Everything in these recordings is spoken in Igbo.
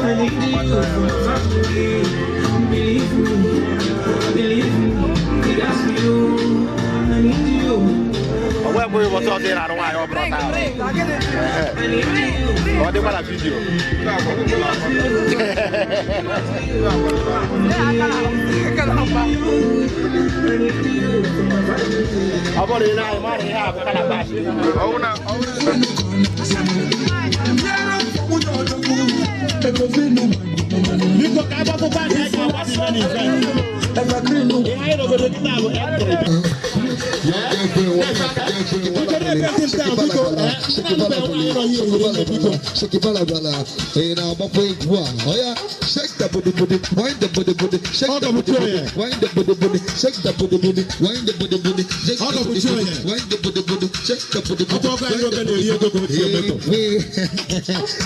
I need you for my family. Believe me, believe me, that's you. I need you. Onwe bụghị ụbọchị ọzọ ị na-arụ nwaanyị ọ bụla taa. I need you. Ọ dịkwa na video. I need you for my family. Ọ bụrụ na ị na-anyị mara ihe a bụ calabash. Biko ka agbapụkwa ndị anyị ga-agbasi main event. Ihe anyị nọgoro kịta bụ M3. Shake the booty booty, wind the booty booty, shake the booty booty, wind the booty booty, shake the booty booty, wind the booty booty, shake the booty booty, wind the booty booty, shake the booty booty.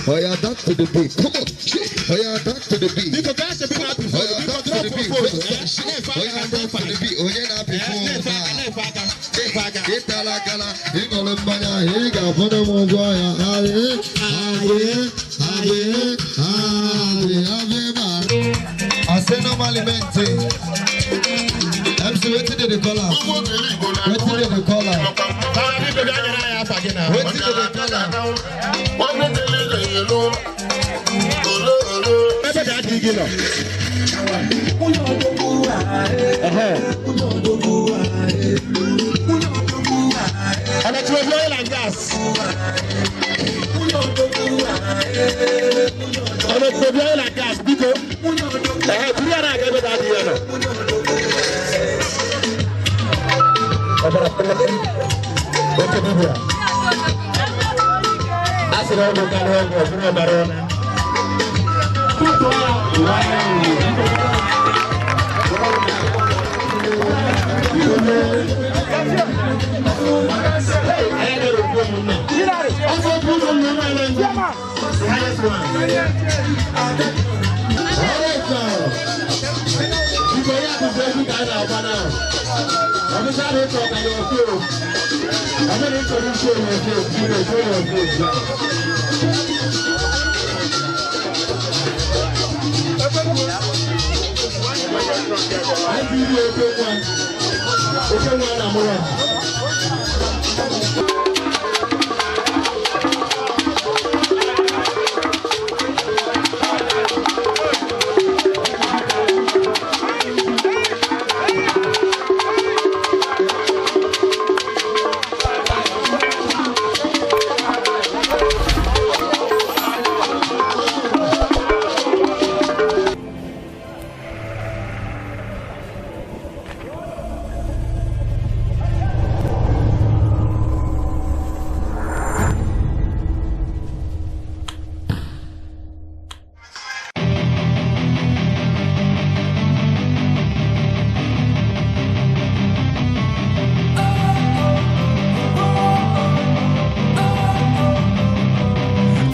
Oh yeah, dance to the beat. Come on, oh yeah, dance to the beat. Oh yeah, dance to the beat. Oh yeah, dance to the beat. Oh yeah, na before. Ịtala akala, ịṅụrụ mmanya, ị ga-afọdụ m ụgwọ ya. Abịa, abịa, abịa, abịa, abịa ma. Asị normally mente. MC, wetin dey dey call am? Wetin dey dey call am? Wetin dey dey call am? Ebe dị adịghị gị nọ. Electric oil and gas. Electric oil and gas, biko. Buru ya na-aga ebe dị adịghị ya nọ. Oke dibịa. A sị na ọ bụ karịa ọgwụ, ọ bụrụ ọbara ọna.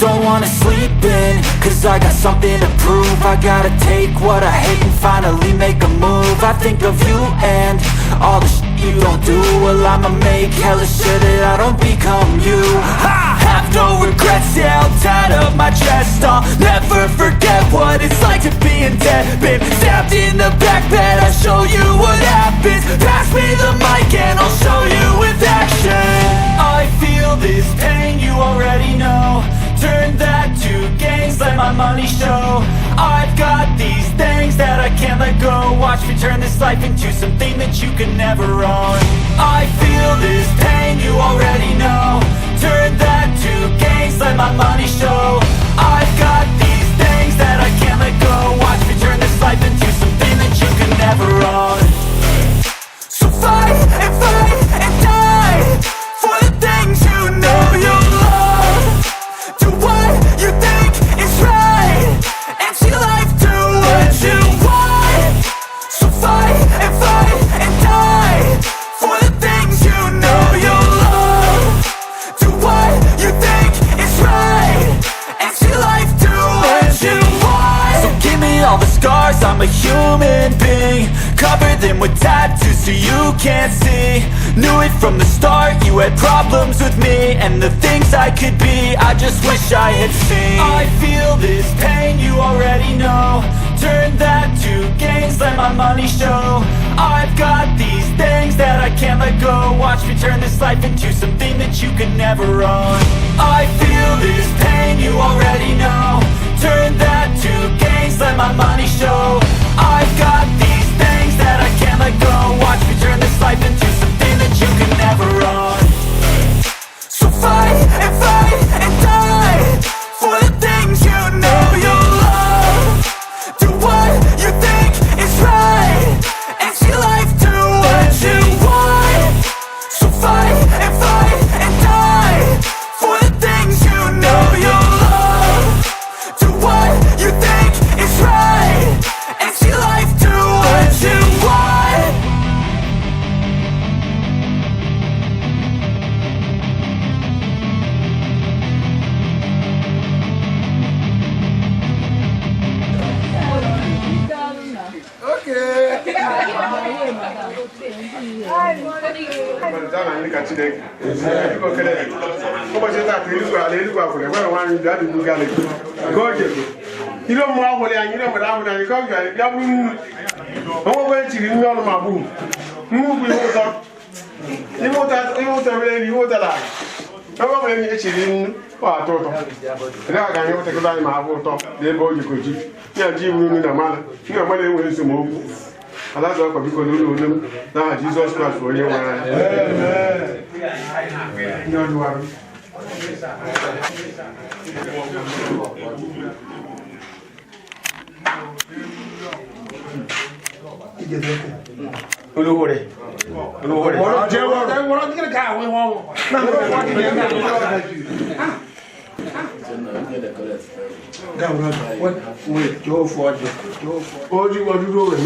Don't wanna sleep in, cause I got something to prove. I gotta take what I hate and finally make a move. I think of you and all the shit you don't do. Well, I'ma make hella sure that I don't become you. I have no regrets, yeah, I'll tie up my chest. I'll never forget what it's like to be in debt. Been stabbed in the back bed, I'll show you what happens. Pass me the mic and I'll show you with action. I feel this pain, you already know. Turn that to gains, let my money show. I've got these things that I can't let go. Watch me turn this life into something that you can never own. I feel this pain, you already know. Turn that to gains, let my money show. I've got these things that I can't let go. Watch me turn this life into something that you can never own. So fight and fight and die for the things you know you love. Do what you think is right and see life do what you want. So fight and die for the things you know you love. Do what you think is right and see life do what you want. So give me all the scars, I'm a human being. Cover them with tattoos. so you can't see. Knew it from the start, you had problems with me and the things I could be, I just wish I had seen. I feel this pain, you already know. Turn that to gains, let my money show. I've got these things that I can't let go. Watch me turn this life into something that you could never own. I feel this pain, you already know. Turn that to gains, let my money show. I've got these things that I can't let go. Watch me turn this life into something that you could never own. So fight and fight and die for the things you know you love. Do what you think is right and see life do what you want. So fight and die for the things you know you love. Do what you think is right and see life do what you want. Ka Chineke ụbọchị taa ka eluigwe ala eluigwe akwụrụ egwere nwaanyị bịa dị buga ka o jego ire mmụọ ahụrụ anyị, ire mmadụ ahụrụ anyị ka ọ gara bịa bụrụ nnu. Onwekwe chiri nnu ọnụ ma gbuo nnu bụ ihe ụtọ, ihe ụtọ, ihe ụtọ mere ihe ụtọ na ebe ọ bụla echiri nnu, ọ atọ ụtọ. Ndị a ga anyị ụtakịta anyị ma abụ ụtọ n'ebe o jikọ ji ya ji bụrụ nnu na mmanụ nnu na mmanụ enweghị esemokwu. Ala zọ ọkọ biko n'ụlọ olu m n'aha Jizọs Kraịst bụ onye nwe anyị. Ndị ọdụwarụ. Olówó rẹ̀, olówó rẹ̀. Ojú ọdún ló rẹ̀.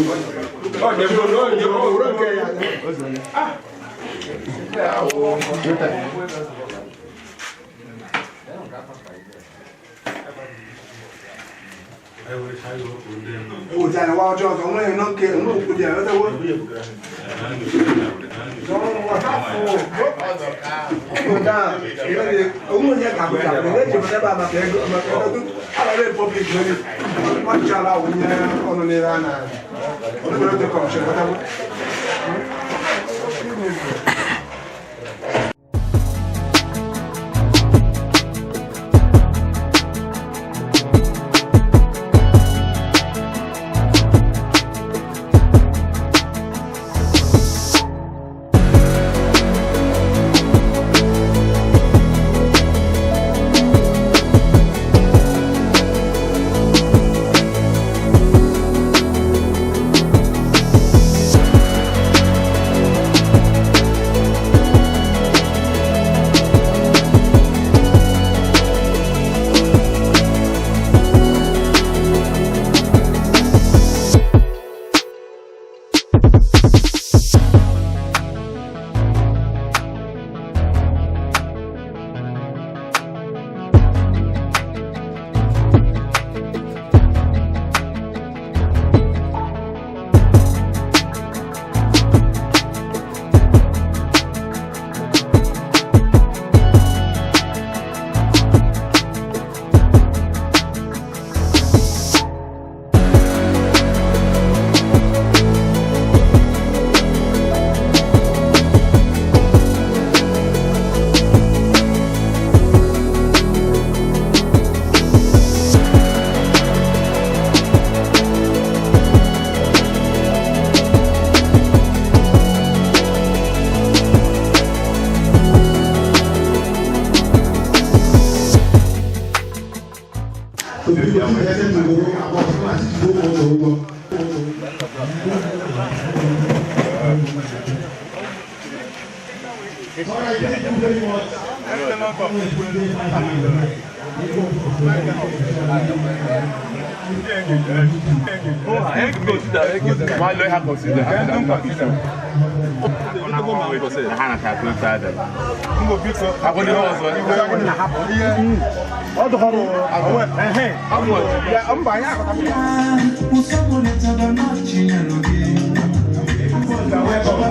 You are welcome.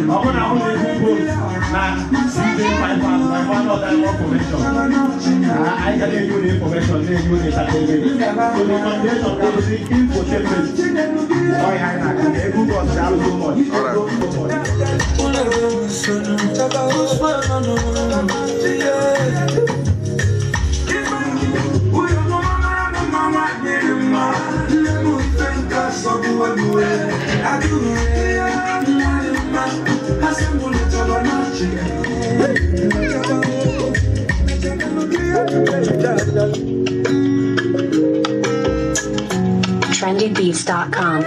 Ọ bụrụ na ahụ na-ekwu post na CJ 5 na one other information. Anyị ga na-enye unu information, na-enye unu entertainment. So the foundation ga-abụzi infotainment. Ọ ihe anyị na-aga na ebe ụbọchị daalụ so much. So much. Trendybeats.com.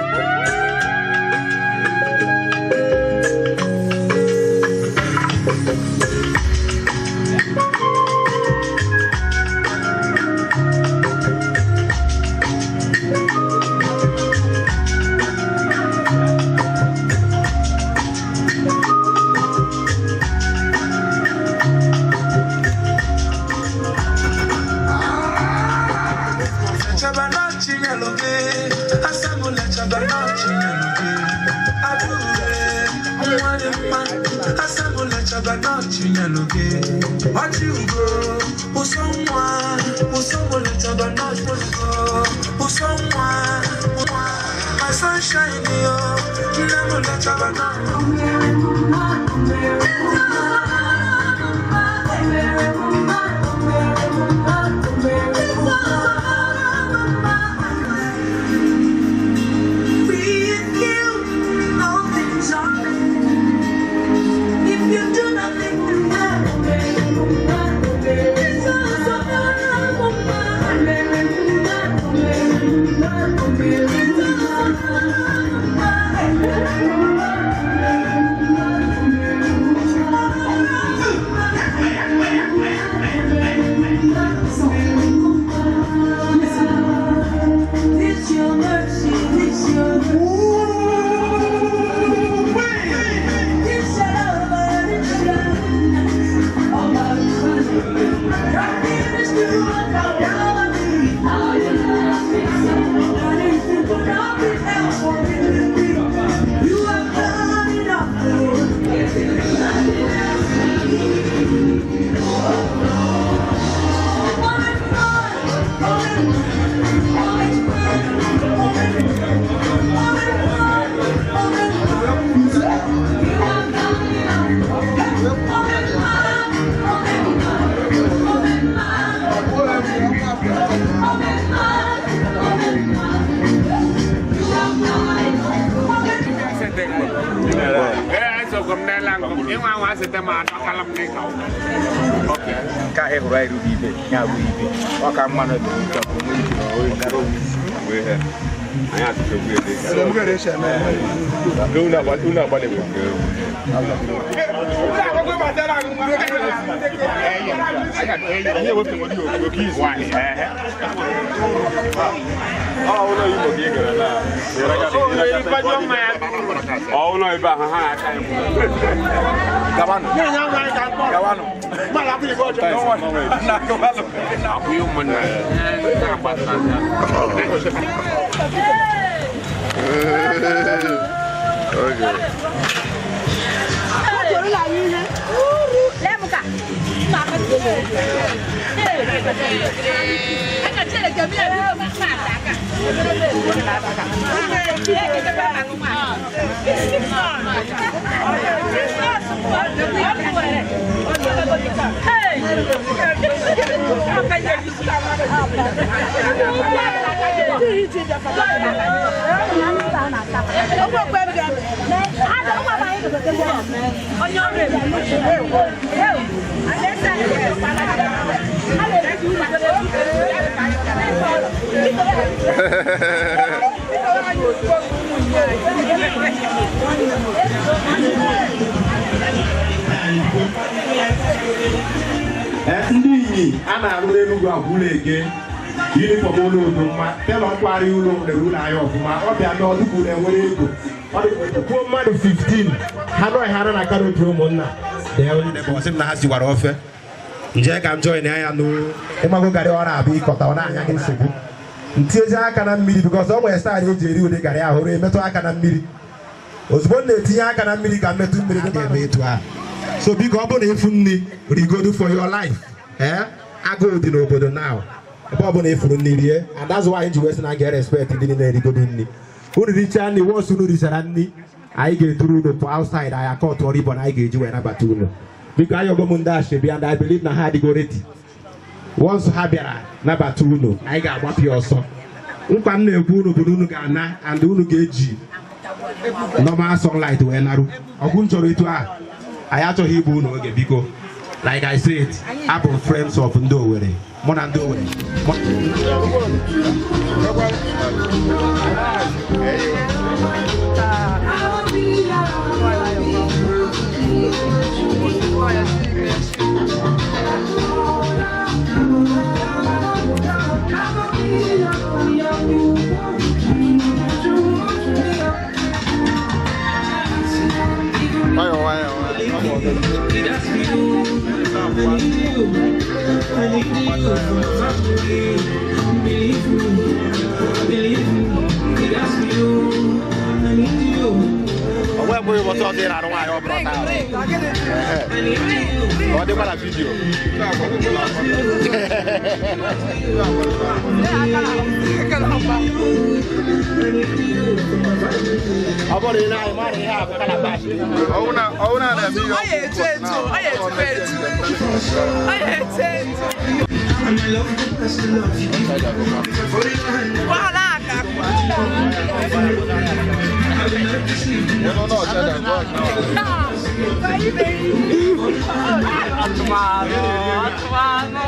Nke ahụ hụrụ anyị ruru ibe ya bụ ibe ọ ka mma na Ndị inyi a na-arụ n'Enugwu agwụla eke yunifọm ụlọ odo mma telọ nkwari ụlọ lere ụlọ ahịa ọfụma ọ bịa mee ọdụkwu na-enwere ego ọ dị kwuo mmadụ 15 ha nọghị ha na kanopi ụmụnna Ọsị m na ha siwara ofe nje ka m join ya nụ ịmago garị ọ na-abịa ịkọta ọ na-anya gị nsogbu ntinyezi aka na mmiri bikọs ọ nwere staịlụ eji eri ụdị garị ahụ ruo emetụ aka na mmiri Ozugbo m na-etinye aka na mmiri ka mmetụ mmiri dị eme etu a. So biko, ọ bụrụ na ịfụ nri, rigodu for your life. Ee, agụụ dị n'obodo now. Ebe ọ bụla ịfụrụ nri, rie. And that's why anyị ji wee sị na ga respect ndị na-erigodu nri. Unu richaa nri, once unu richara nri, anyị ga-eduru unu pụ outside. Anyị akọtụọ ribbon anyị ga-eji wee nabata unu. Biko, ayọgo m ndị ashebi, and I believe na ha adịgo ready. Once ha bịara nabata unu, anyị ga-agbapụ ya ọsọ. Nkwa m na-ekwu unu bụ na unu ga-ana and unu ga-eji normal sunlight wee narụ ọgwụ m chọrọ etu a. Anyị achọghị igbu unu oge. Biko, like I said, abụ m friends of ndị Owerri. Mụ na ndị Owerri. Nwayọ nwayọ nwayọ. I need you, I need you. Believe me, believe me, that's you. I need you. Ọnwa ebụghị ụbọchị ọzọ ị na-arụ nwaanyị, ọ bụrụ taa. I need you. Ọ dịkwa na video. Ọ bụrụ na ị na-anyị mara ihe a bụ calabash. Ọwụ na na-eme ihe. Ọ ya etu etu, ọ ya etu etu, ọ ya etu etu. And I love the best love you give. For your hand, Wàhálà aka. I will not deceive you. Atụmanụ, atụmanụ.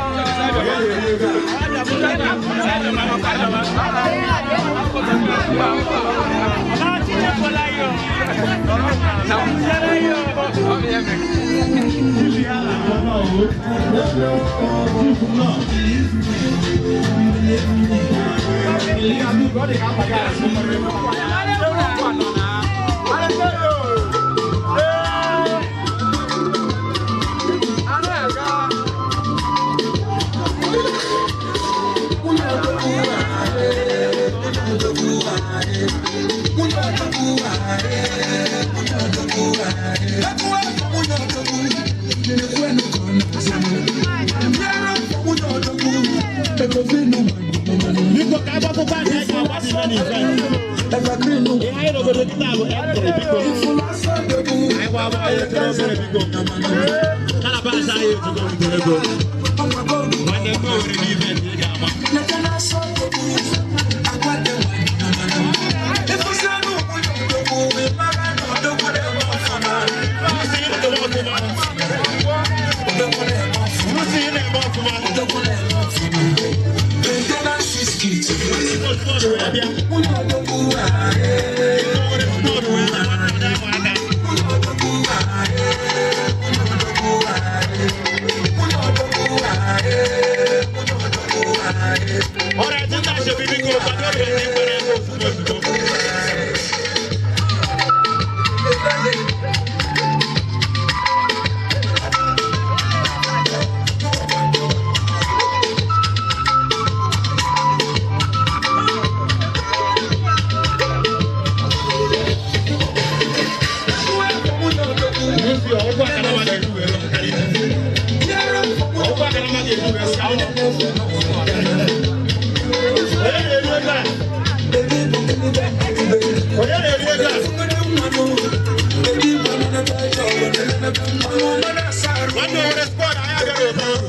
Biko, ka agbapụkwa aka, anyị ga-agbasa ime n'event. Ihe anyị n'obodo kịta bụ entry. Biko, anyị gba agbọ anyị chere obere. Biko, calabash anyị ejugo rutere ego. Nwanne m, Owerri n'event ị ga-ama. Kwụsị ịna-eme ọfụma. Kwụsị ịna-eme ọfụma. Squad wee bịa. Owerri squad wee bịa, nwanne m, aka. Ọrịa ndị ashebi, biko kwado oge ndị kwere ego ozugbo ozugbo. N'ezie, ọgwụ akarama ga-eru wee rụọ karịa izizi. Ọgwụ akarama ga-eru wee rụọ karịa izizi. Onye na-eru ego a? Onye na-eru ego a? Nwanne, Owerri squad, anyị abịara ụtọ ọrụ.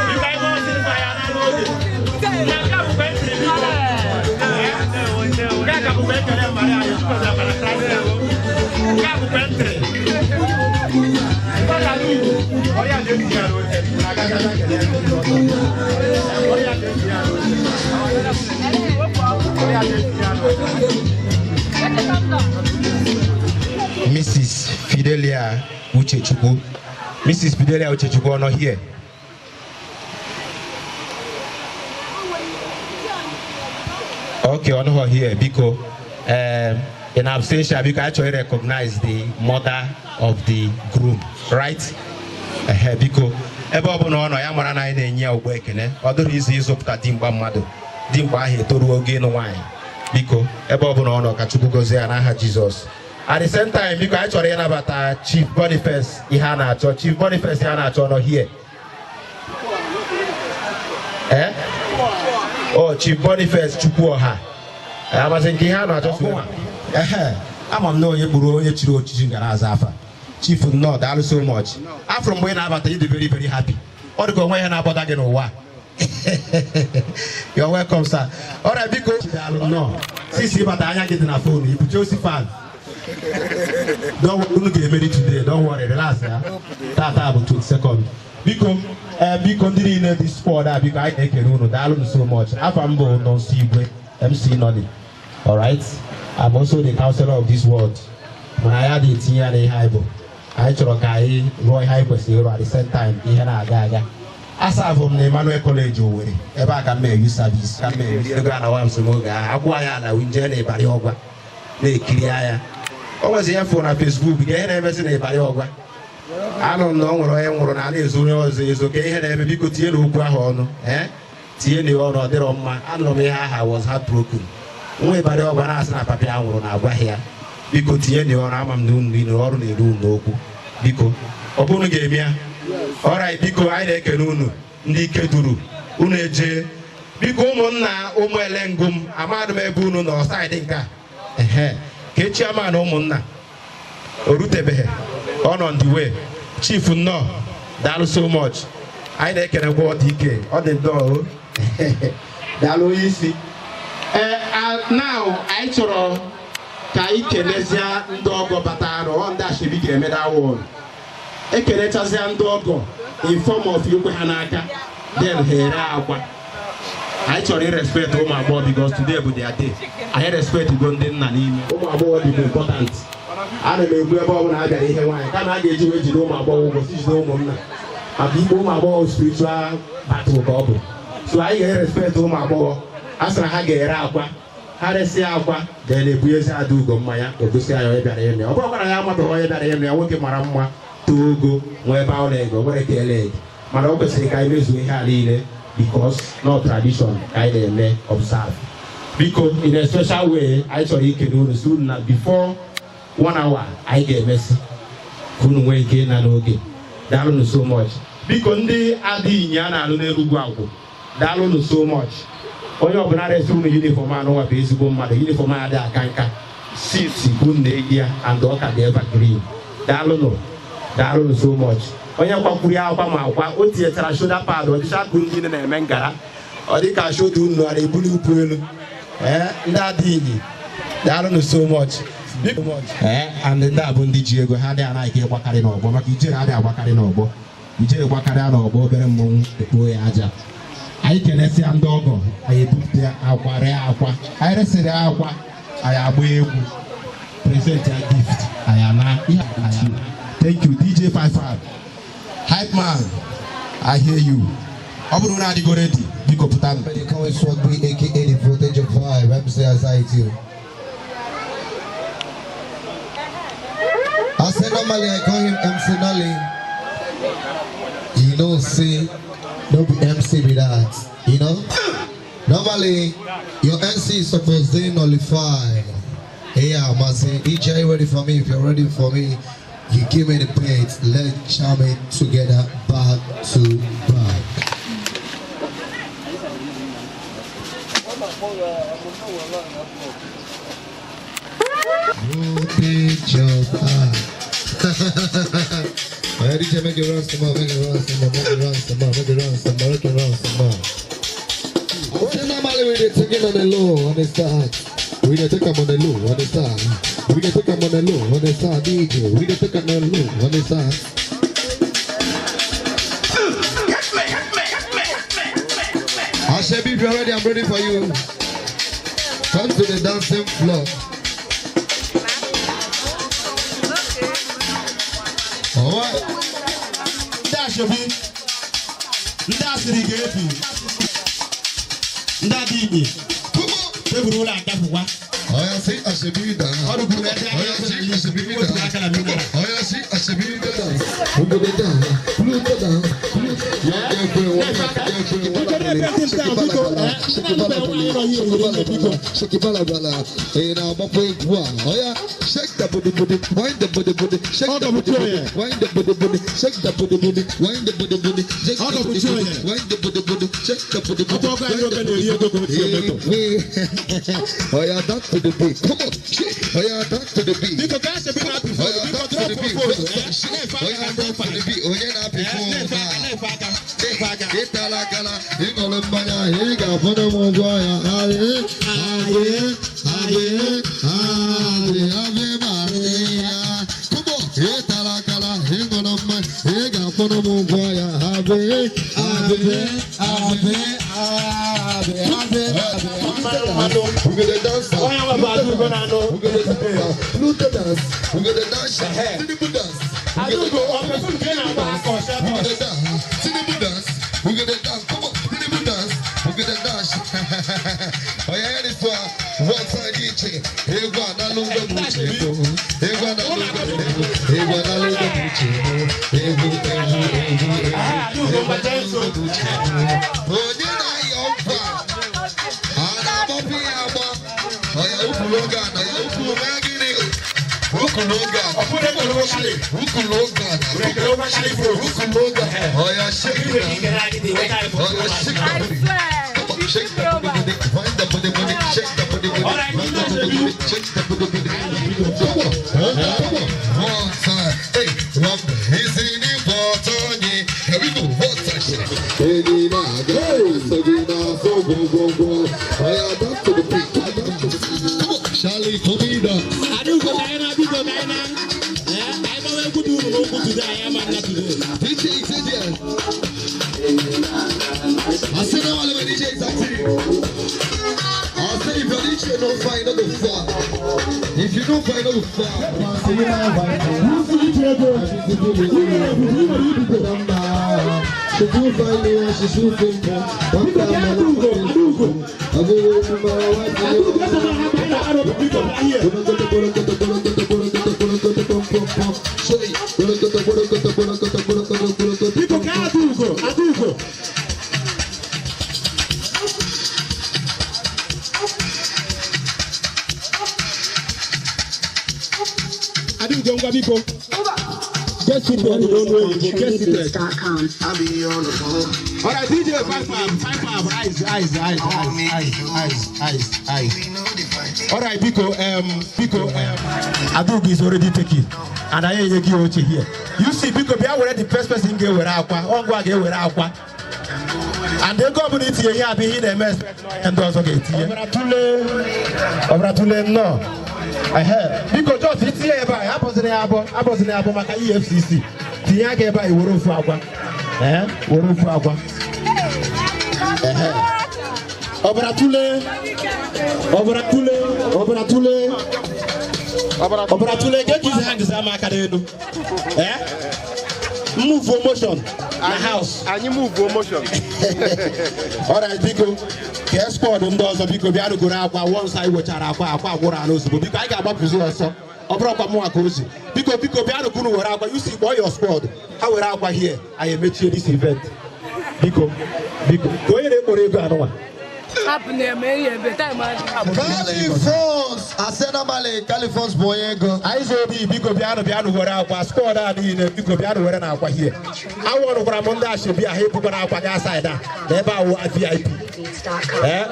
Biko, anyị gbaa ọsịsọ, anyị ana n'oge. Na nke a bụkwa entry, biko. Nke a ka bụkwa ekele mmadụ anyị, Chukwu ọzọ Kraịst. Nke a bụkwa entry. Ọrịa dị esi ya n'oche. Ọrịa dị esi ya n'oche. Ọrịa dị esi ya n'oche. Mrs. Fidelia Uchechukwu. Mrs. Fidelia Uchechukwu, ọ nọ here? Okay, ọ nọ here. Biko, in absentia, biko, I actually recognize the mother of the groom, right? Biko, Ebe ọ bụla ọ nọ ya mara na anyị na-enye ya ụgbọ ekene. Ọ dịrị izu ịzụpụta dimkpa mmadụ, dimkpa ahụ etoruo oge ịnụ nwaanyị. Biko, ebe ọ bụla ọ nọ, ka Chukwu gozie ya n'aha Jizọs. At the same time, biko, anyị chọrọ ịnabata Chief Boniface ihe a na-achọ. Chief Boniface ihe a na-achọ nọ here. Eh? Oh, Chief Boniface Chukwuọha. Amasị nke ihe a na-achọ. Ehe, ama m na onye kpụrụ onye chiri ochichi gara aza afa. Chief, nnọọ, daalụ so much. Afụrụ mgbe ị na-abata, ị dị very very happy. Ọ dị ka onwe ihe na-abọta gị n'ụwa. You're welcome, sir. Alright, biko, daalụ, nnọọ. Sisi ịbata, anya gị dị na phone ibu Chelsea fan. Don't worry, unu ga-emeri today. Don't worry, relax ya. Tata bụ 22nd. Biko, ee, biko, ndị niile dị squad a, biko, anyị na-ekele unu. Daalụ so much. Afa m bụ Nonso Igwe, MC Nolly. Alright, I'm also the counselor of this world. Mana anyị adịghị etinye ya n'ihe anyị bụ. Anyị chọrọ ka anyị rụọ ihe anyị kwesịrị ịrụ, at the same time ihe na-aga aga. Asavụ m na Emmanuel College Owerri, ebe a ka m mee youth service, ka m mee ego a na wa m so n'oge ahụ akwụ anyị ala winje na Ịbarị Ọgwa na-ekiri anya. O nwezi ihe fụ na Facebook ka ihe na-emezi na Ịbarị Ọgwa. Anụ m na ọ nwere onye nwụrụ na a na-ezo onye ọzọ ezo ka ihe na-eme. Biko, tinye na okwu ahụ ọnụ, ee, tinye na ya ọnụ. Ọ dịrọ mma. Anụrụ m ihe aha, was heartbroken. Nwa Ịbarị Ọgwa na-asị na papa ya nwụrụ na agwaghị ya. Biko, tinye na ya ọnụ. Ama m na unu niile ọrụ na-eru unu n'okwu. Biko, ọ bụrụ unu ga-eme ya. Alright, biko, anyị na-ekele unu ndị ike duru unu eje. Biko, ụmụnna ụmụ elengụ m, amadụ m ebe unu nọ side nke a. Ehe, ka echi ama na ụmụnna o rutebeghị, ọ nọ on the way. Chief, nnọọ, daalụ so much. Anyị na-ekelekwa ọ dị ike, ọ dị nnọọ o. Daalụ, onye isi. Ee, now anyị chọrọ ka anyị kelezie ndị ọgọ batara. Ọ ndị ashebi ga-eme that one. Ekelechazịa ndị ọgọ in form of ikwe ha n'aka, then ha ere akwa. Anyị chọrọ irespect ụmụ agbọghọ because today bụ their day. Anyị respect go ndị nna n'ime. Ụmụ agbọghọ dị important. Ana m ekwu, ebe ọbụla a bịara ihe nwaanyị, kama a ga-eji wee jide ụmụ agbọghọ ụgwọ, si jide ụmụnna, maka ikpe ụmụ agbọghọ spiritual battle ka ọ bụ. So anyị ga-erespect ụmụ agbọghọ. A sịrị ha ga-ere akwa, ha resịa akwa, then ebunyezi ada ugo mmanya, ogosi anyị onye bịara ime. Ọ bụrụkwa na ya amabeghị onye bịara ime ya, nwoke mara mma, too ogo, nwee ebe ụlọ ego nwere ka ele ego, mana o kwesịrị ka anyị mezuo ihe a niile because no tradition ka anyị na-eme observe. Biko, in a special way, anyị chọrọ ikele unu, si unu na before one hour anyị ga-emesi ka unu nwee ike ịna n'oge. Daalụnụ so much. Biko, ndị adịghị inyi a na-alụ n'Enugwu Agwụ, daalụnụ so much. Onye ọbụla resi unu uniform anụnwa bụ ezigbo mmadụ. Uniform a adịghị aka nka six bụ unu na-eyi ya, and ọ ka dị evergreen. Daalụnụ, daalụnụ so much. Onye kwakwuru ya akwa ma akwa o tinyechara shoulder pad, ọ dịcha ka ndị na-eme ngara, ọ dị ka shoulder unu a na-ebuli ukwu elu. Ee, ndị adịghị inyi, daalụnụ so much. Ee, and ndị a bụ ndị ji ego ha adịghị anaghị ịgbakarị n'ọgbọ, maka ijere adịghị agbakarị n'ọgbọ. Ijere gbakarịa n'ọgbọ, obere mmọnwụ ekpuo ya aja. Anyị kenesịa ndị ọgọ, anyị ebupụta akwa, ree akwa. Anyị resịrị akwa, anyị agba egwu, present ya gift, anyị ana ihe. Thank you, DJ 55 Hype Man. I hear you. Ọ bụrụ na adịgo ready, biko pụta. They call it Swag B, aka the Voltage of Vibe. MC Anxiety. I say normally I call him MC Nolly. You know, see, no be MC be that. You know? Normally, your MC is supposed to nullify. Hey, yeah, I'm saying, DJ, ready for me? If you're ready for me, you give me the beat. Let's jam it together, back to back. Voltage of vibe. Alright, DJ, make it run some more, make it run some more, make it run some more, make it run some more, make it run some more. I say normally we dey take it on the low, on the start. We dey take 'em on the low, on the start. We dey take 'em on the low, on the start, DJ. We dey take 'em on the low, on the start. I say, if you're ready, I'm ready for you. Come to the dancing floor. All right. Ndị ashebi, ndị asịrị ga-ebi, ndị adị inyi tebụl ụlọ agafụkwa. Oya, see, I should be down. Ọrụ kwuru ebe Oya, see, I should be wetu down. aka na mineral. Oya, see, I should be down. We go down, blue down, blue. balabala, shake it balabala, shake it balabala, shake it balabala, shake it balabala. Ị na-agbakwa egwu a? Oya, shake the body body, wind the body body, shake the body body, wind the body body, shake the body body, wind the body body, shake the body body, wind the body body, shake the body body, wind the body body. Oya, dance to the beat. Come on, shake. Oya, dance to the beat. Oya, dance to the beat. Oya, dance to the beat. Onye na-apị phone na. Ịtala akala, ịṅụrụ mmanya, ị ga-akwụrụ m ụgwọ ya. Aye, aye, aye, aye, Ave Maria. Come on, ịtala akala, ịṅụrụ mmanya, ị ga-akwụrụ m ụgwọ ya. Ave, ave, ave, ave, ave, ave. We gonna dance, we gonna dance, Pluto dance, we gonna dance, Tinubu dance, we gonna dance, Tinubu dance, we gonna dance, come on, Tinubu dance, we gonna dance. Oh yeah, this one, one side DJ, egwu analụgo m uche ego, egwu analụgo m ego, egwu analụgo m uche ego, egwu egwu egwu egwu, egwu analụgo m uche ego. Onye na-ayọ mkpa, a na-agbapụ ya agba, ọya ukwuru oge a na ya ukwuru mee gịnị? Ukwuru oge a na, ukwuru oge a na, ukwuru oge a, ọya shake it down, ọya shake the booty. Come on, shake the booty, booty, wind the booty, booty, shake the booty, booty, wind the booty, booty, shake the booty, booty. Come on, come on, one time, hey, one, is in the water, here we go, one time, shake. Hey, na, go, so we na, so go, go, go. I adapt to the beat, adapt to the beat. Come on, Charlie, come in. DJ Xavier. I say now all of my DJ is active. I say if your DJ no fine, no go far. If you no fine, no go far. Get seated, you don't know you go. Get seated. All right, DJ, 5 5 5 5, eyes, eyes, eyes, eyes, eyes, eyes, eyes. All right, Biko, Biko, Adug is already taken, and I ain't give you here. You see, Biko, be aware the first person get where aqua, on go get where aqua. And they go up here, here, be in the mess, and those okay. Obratule, no. Biko, just itinye ebe a, abọzina ya abọ, abọzina ya abọ maka EFCC. Tinye aka ebe a, were ofu agwa. Were ofu agwa. Ọbara tule, ọbara tule, ọbara tule. Ọbara tule, get his hands ama aka n'elu. Move motion na house. Anyị move motion. Alright, biko. Ka squad ndị ọzọ biko bịa rugoro akwa once anyị wechara akwa akwa gwụrụ ala ozugbo biko anyị ga-agbapụzi ọsọ ọ bụrụkwa mụnwa ka o si biko biko bịa rugoro were akwa you see kpọọ your squad ha were akwa here anyị emechie this event biko biko ka onye na-ekporo ego anụnwa. Califons, Asenamale, Califons bụ onye ego. Anyị zo obi biko bịanụ bịanụ were akwa squad a niile biko bịanụ were na akwa here awọrụkwara m ndị ashebi ahụ ebukwana akwa gaa side a na ebe awụ VIP.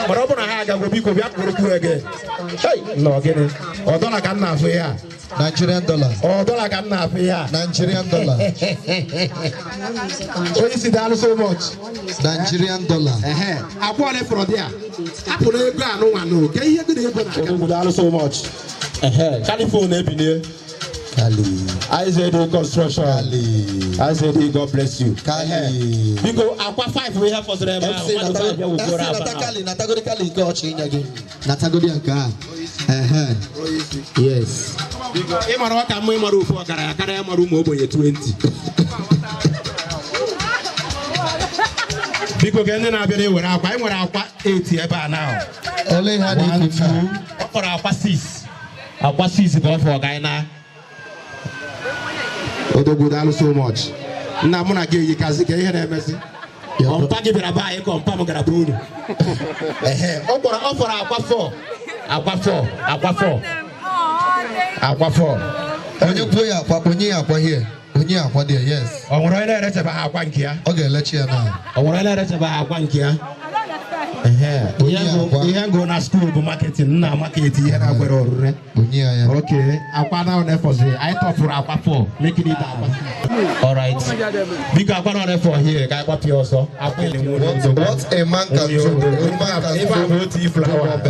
Mana ọ bụrụ na ha agagwo biko bịa kpụrụ kwuru ege. Hey, nọ gịnị? Ọ dọla ka m na-afụ ihe a. Nigerian dollar. Ọ dọla ka m na-afụ ihe a. Nigerian dollar. Onye isi daalụ so much. Nigerian dollar. Akwa ole fọrọ dị a? Hapụrụ ego a n'ụwa n'o. Ke ihe gị na ego na-aga. Odogwu daalụ so much. California na-ebinie. Kali. IZD construction. Kali. IZD, God bless you. Kali. Biko akwa 5 bụ ihe fọsịrị ebe ahụ. MC Mmadụ five bịa wukoro akwa nata ahụ. Kali, natagodi Kali nke ọchị inye gị. Natagodi nke a. Ehe. Yes. Ịmara ọka mma ịmara ofu ọgaranya karịa ịmara ụmụ ogbenye 20. Biko ka ndị na-abịa na-ewere akwa, anyị nwere akwa 8 ebe a now. Ole ihe a One, na-ekwu two, ọ fọrọ akwa 6. Akwa 6 ka ọ fọrọ ka anyị na. Odogwu daalụ so much. Nna mụ na gị eyikazi ka ihe na-emezi. Ọ mpa gị bịara be anyị ka ọ mpa m gara be unu. Ehe, ọ kpọrọ ọ fọrọ akwa 4, akwa 4, akwa 4, akwa 4. Onye kwuo ya akwa, onye ya akwa here. Onye ya akwa there, yes. Ọ nwere onye na-erechabeghị akwa nke ya? Ọ ga-elechi ya na. Ọ nwere onye na-erechabeghị akwa nke ya? Ehe, Onye akwa. Ihe ngụ na school bụ marketing, nna market ihe na-agwere orure. Onye ya ya. Okay, akwa na ọ anyị tọpụrụ akwa 4, making it akwa 6. All right. Biko akwa na ọ here ka anyị gbapịa ọsọ. Akwa What a man can do, a woman can Ife a bụ do. otu iflawa.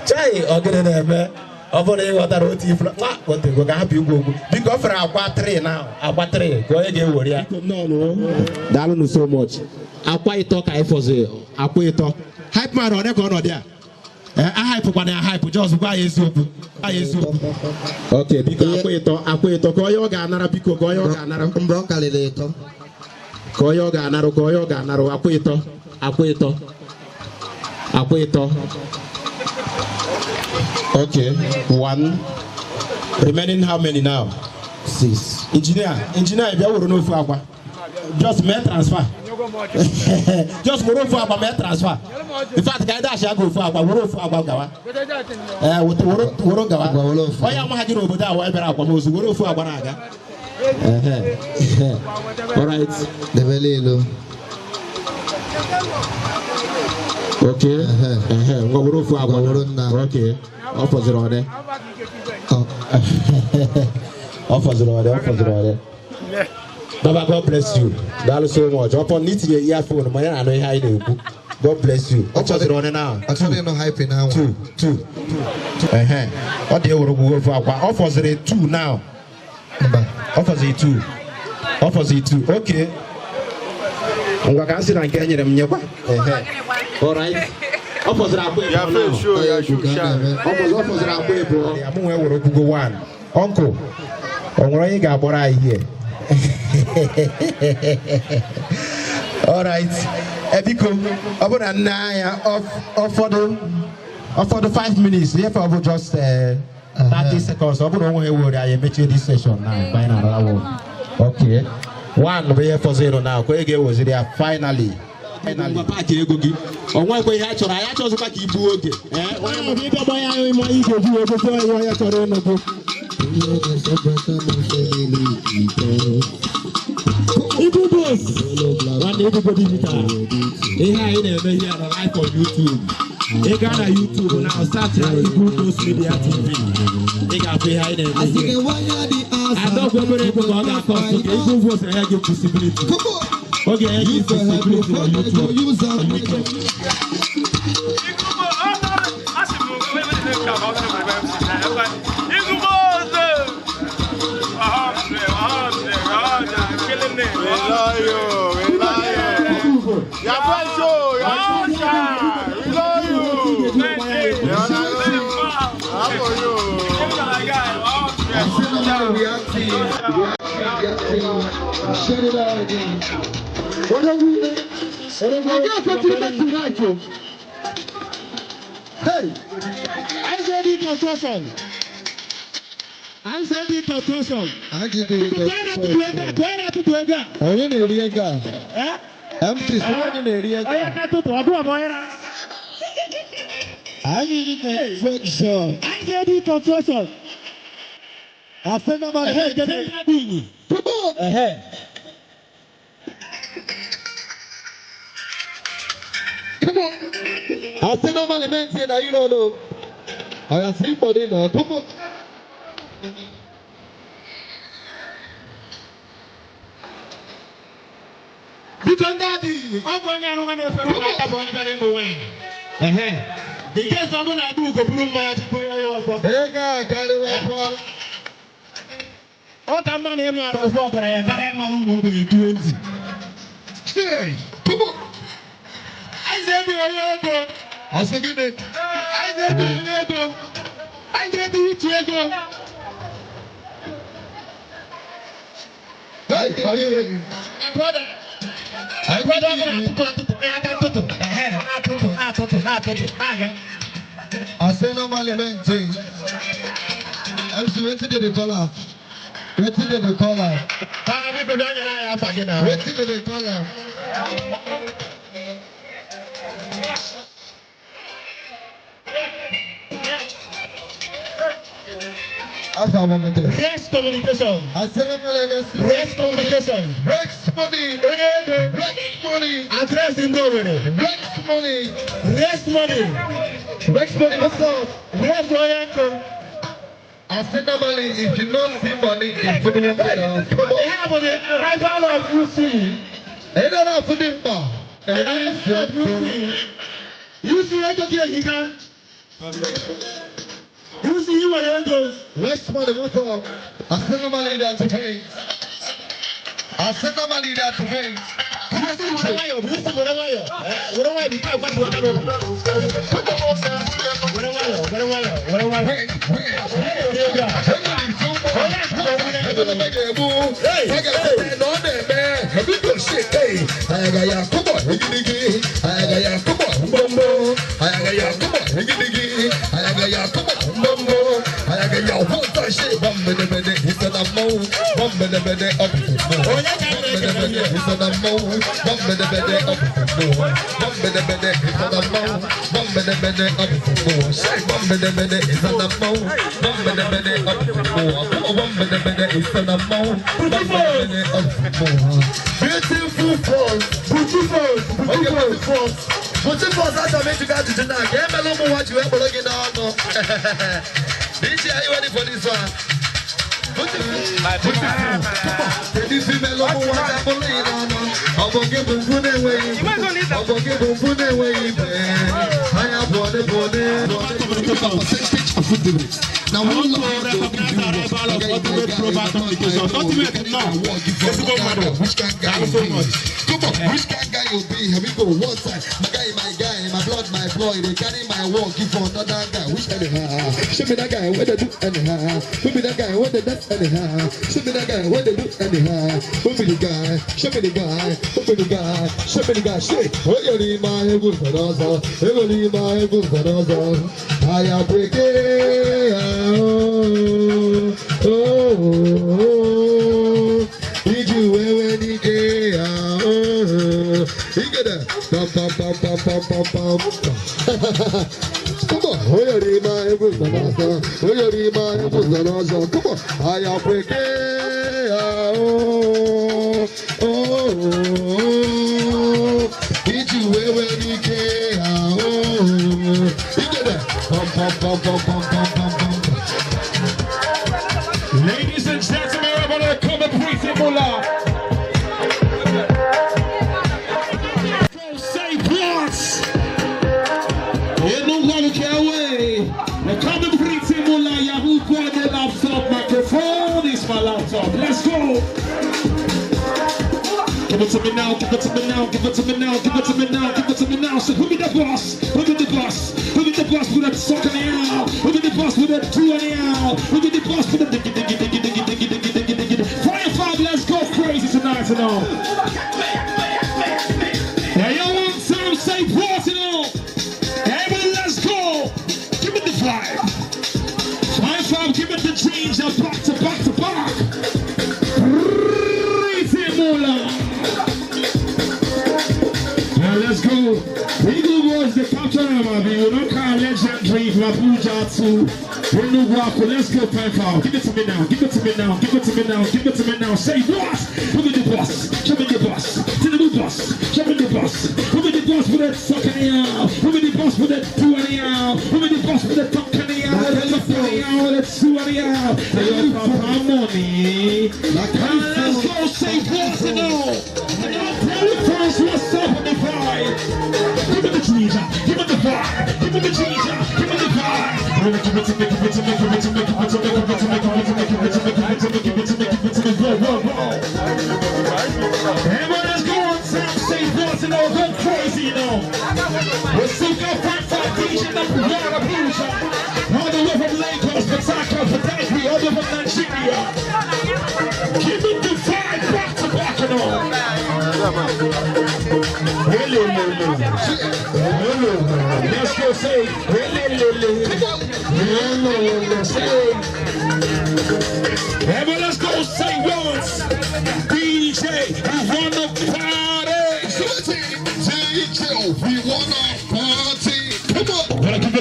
Chai, ọ gịnị na-eme? Ọ bụrụ na ị ghọtara otu iflawa, nwa otego ka hapụ igwe okwu. Biko ọ fere akwa 3 now, akwa 3 ka onye ga-ewere ya. Daalụnụ so much. Akwa ịtọ ka anyị fọziri, akwa ịtọ. Hype man ọ dị ka ọnọdụ a? A hype-kwana ya hype, just gwa ya eziokwu. Gwa ya eziokwu. Okay, biko akwa ịtọ, akwa ịtọ ka onye ọ ga-anara, biko ka onye ọ ga-anara. Mgbe ọ karịrị ịtọ. Ka onye ọ ga-anarụ, ka onye ọ ga-anarụ, akwa ịtọ, akwa ịtọ, akwa ịtọ. Okay, one. Remaining how many now? 6. Engineer, engineer, bịa were n'ofu akwa. Just mee transfer. Just were ofu akwa mee transfer. In fact, ka anyị dash ya ofu akwa, were ofu akwa gawa. Ee, were gawa. Ngwa, were ofu. Onye amaghị gị n'obodo a wee bịara akwamozu, were ofu akwa na-aga. Ehe. All right. Debele elu. Okay. Ehe, ngwa were ofu akwa. Ngwa, were nna. Okay. Ọ fọziri ọdị. Ọ. Ọ fọziri ọdị, ọ fọziri ọdị. Baba, God bless you. Daalụ so much. Ọ pọ na itinye earphone ma ya na-anụ ihe anyị na-ekwu. God bless you. Ọ chọziri ọdị now. Ọ chọrọ ịnụ hype na anwa. 2, 2, 2. Ehe. Ọ dị ewere gwugo ofu akwa. Ọ fọziri 2 now. Mba. Ọ fọziri 2. Ọ fọziri 2. Okay. Ngwa ka m sị na nke e nyere m nyekwa. Ehe. All right. Ọ fọziri akwa ịbụọ now. Ọ fọziri akwa ịbụọ. Ya mụ nwee were okwugo 1. Uncle, ọ nwere onye ga-agbọrọ anyị here? All right. Biko, ọ bụrụ na nne anya ụfọdụ 5 minutes, ihe ọ bụ just 30 seconds. Ọ bụrụ na o nweghị ewere anyị emechie this session now. Mgbe anyị na-arara wụ. Okay. 1 bụ ihe fọzịrị now, ka onye ga-eweziri ya finally. Ngwa paakị ego gị. O nwekwa ihe a chọrọ, anyị achọzikwa ka i gbuo oge. Onye ma ịbịa gbanye anyị ma ị ga-eji wee gosi onye onye chọrọ ịnụ gị. Ibu boss. Nwanne Ebubo Digital. Ihe anyị na-eme ihe nọ live on YouTube. Ị gaa na YouTube na search ya Ibu Boss Media TV. Ị ga-afụ ihe anyị na-eme ihe. Adọkwa obere ego ka ọ ga-akọ ọsọ ka Ibu Boss enye gị visibility. Ọ ga-enye gị visibility na YouTube. Shut it out again. Hey, I said it construction. I said it construction. Onye na-eri ego a? MC, sị onye na-eri ego a? Anyị construction. I said it construction. Asị na ma Come on. Come on. Asị na ma mente na you don't know. I am see for now. Come on. Biko ndị adịghị, ọ bụ onye arụ nwa na-efere ụmụ aka bụ onye bịara ịmụ nwaanyị. Ehe. Nke sọ bụ na Ada Ugo buru mmanya tupu ya ọzọ. Ego a karịrị afọ. Ọ ka mma na ịnụ arụ ofu ọbara ya karịa ịnụ ụmụ ogbenye 20. Hey, come on. Anyị na-ebi onye ego. Asị gịnị? Anyị na-ebi onye ego. Anyị na-ebi itu ego. Hey, are you? My brother. My brother na-atụtụ atụtụ, aka atụtụ. Ehe, na-atụtụ, na-atụtụ, na-atụtụ, na-aga. Asị na ma mente. MC, wetin dey dey call am? Wetin dey dey call am? Biko bịa nyere anyị afa gị na. Wetin dem dey call am? Afa m bụ Rex Communication. Asịrị Rex Communication. Rex money. Onye ego. Rex money. Address ndị Owerri. Rex money. Rex money. Rex money, what's up? Rex onye nkụ. I say normally, if you no see money, if you don't get am. Come on. Ihe a bụ the rival of UC. Ị nọ na-afụ dị mkpa. The rival of UC. UC ego gị ehika. UC i nwere ego. Rex money, what's up? I say normally that pains. I say normally that pains. UC were nwayọ, UC were nwayọ. Were nwayọ, biko agbapụ aka n'ụlọ. Were nwayọ, were nwayọ, were nwayọ. Wait, wait. Onye ego a. Beautiful falls, Beautiful, okay, beautiful. beautiful falls. Beautiful falls, achọrọ m ịjụ gị ajụjụ na ka emela ụmụ nwa ji wee kpọrọ gị n'ọnụ. DJ, are you ready for this one? Beautiful, beautiful. Come on. Kedu ife imela ụmụ nwa ji akpọrọ gị n'ọnụ? Ọ bụ gị bụ mkpu na-enweghị ibe. Ọ bụ gị bụ mkpu na-enweghị ibe. Anya bụ ọdị bụ ọdị. Percentage of food delivery. Now, I one want to love recognize the arrival of Ultimate Global Communication. Ultimate, no. Which Ezigbo mmadụ. kind guy Daalụ you so be? much. Come on, which kind guy you be? Here we go. One side, my guy, my guy, my blood, my blood. They carry my work give for another guy. Which anyhow? Show me that guy what they do anyhow. Who be that guy what they do anyhow? Show me that guy what they do anyhow. Who be the guy? Show me the guy. Who be the guy? Show me the guy. Shit. Oh, you need my good for us. You need my good for us. I am breaking. Oh, oh, oh. Iji wewe n'ike ya oh, igede pam pam pam pam pam pam pam. Come on, oyori ma egwu zọrọ oyori ma egwu zọrọ ọzọ. Come on, ayakweke ya oh, oh, oh. Iji wewe n'ike ya oh, igede pam pam pam pam pam pam pam pam. Ladies and gentlemen, I want to come and breathe Mula. Say what? Away. Come and breathe Mula. Yahoo, the laptop microphone is my laptop. Let's go. Give it to me now, give it to me now, give it to me now, give it to me now, give it to me now. So who be the boss? Who be the boss? Who be the boss with that suck in the air? Who be the boss with that two in the air? Who be the boss with that diggy diggy diggy diggy diggy diggy diggy diggy? Fire five, let's go crazy tonight and all. Now you want some say what and all. Everybody, let's go. Give me the vibe. 5-5, give it the change. Now back to back to back. Breathe in, Mula. Now let's go. Eagle was the captain of our legendary from Abuja to Enugu. Let's go, 5-5. Give it to me now. Give it to me now. Give it to me now. Give it to me now. Say what? Who be the boss? Show me the boss. To the new boss. Show me the boss. Who be the boss with that suck in the air? Who be the boss with that two in the air? Who be the boss with that tuck in the air? That tuck in the air? That two in the air? Your papa money. Let's go. Say what and all. Telephones, what's up on the vibe? Give me the ginger, give me the vibe, give me the ginger, give me the vibe. Give it to me, give it to me, give it to me, give it to me, give it to me, give it to me, give it to me, give it to me, give it to me, give it to me, whoa, whoa, whoa. Everyone, let's go on time, say what and all, go crazy, you know. We're still got 5-5 DJ number one, Abuja. All the way from Lagos, Port Harcourt, Badagry, all the way from Nigeria. Give it the vibe back to back and all. Hello, hello, hello. Let's go say hello, hello, hello, say. Everyone, let's go say once.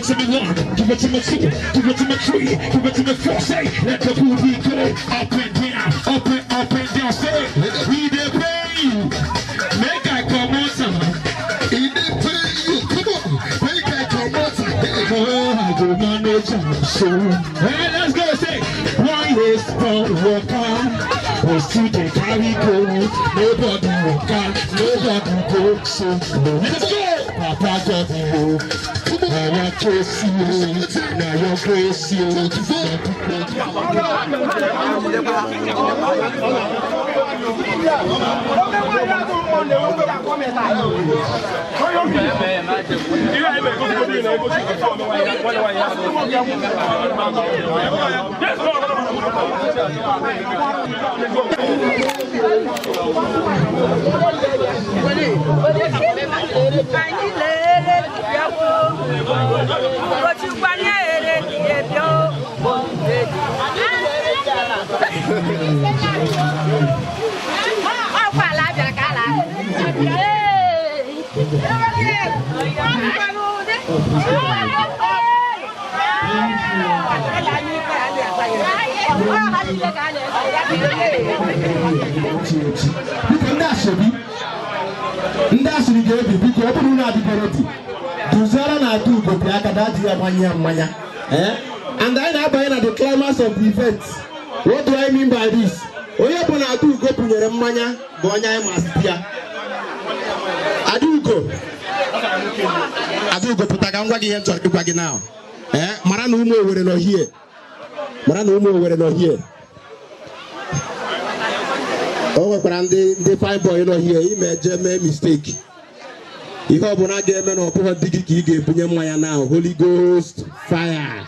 to me one, give it to me two, give it to me three, give it to me four. Say, let the booty go up and down, up and down. Say, we dey pay you, make I come out some. He dey pay you, come on, make I come out. Oh, I go manage am so. Hey, let's go. Say, one is for worker, was to dey carry go. Nobody waka, nobody go so. Let's go. Papa God, you. I want to see you. Now your grace, you. Biko ndị asịrị ndị asịrị ga-ebi biko ọ bụrụ na adịgoro dị duziara na ada ugo bi aka daa ji ya gbanye ya mmanya. And anyị na-abanye na the climax of the event. What do I mean by this? Onye bụ na ada ugo bunyere mmanya bụ onye anyị masị ya. Ada ugo, ada ugo pụta ka m gwa gị ihe m chọrọ ịgwa gị now. Mara na ụmụ Owere nọ here. Mara na ụmụ Owere nọ here. O nwekwara ndị fine boy nọ here ime je mee mistake. Ihe ọbụla ga-eme na ọbụghọ di gị ka ị ga-ebunye mmanya na Holy Ghost fire.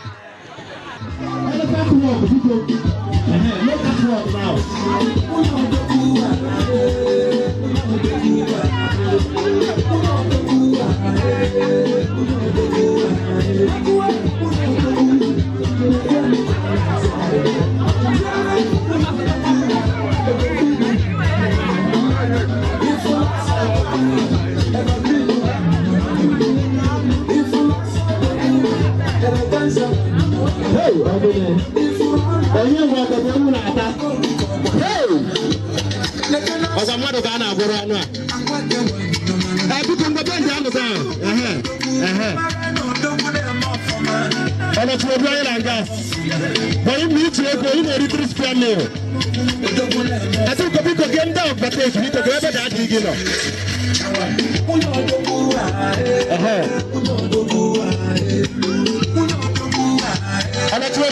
Hey, onye nwe ọgbọgbọ ewu na-ata. Hey! Ọzọ mmadụ ka a na-agwọrọ anụ a. Biko ngwa bịa ndị anụ ahụ. Ọ nọchiri obi onye na nga. Bọyị mma iji ego ị na-eri 3 square meal. Atuko biko gee ndị ahụ bata echi biko gee ebe da-adị gị nọ.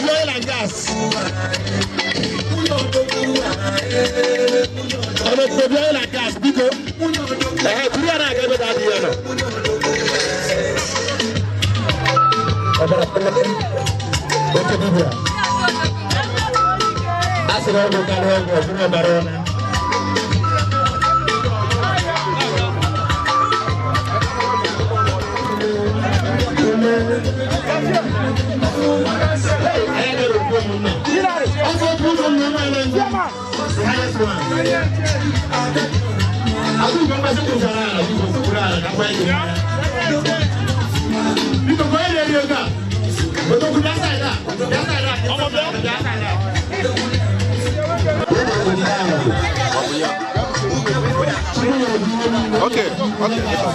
Oil and gas. Oil and gas, biko. Okay, okay.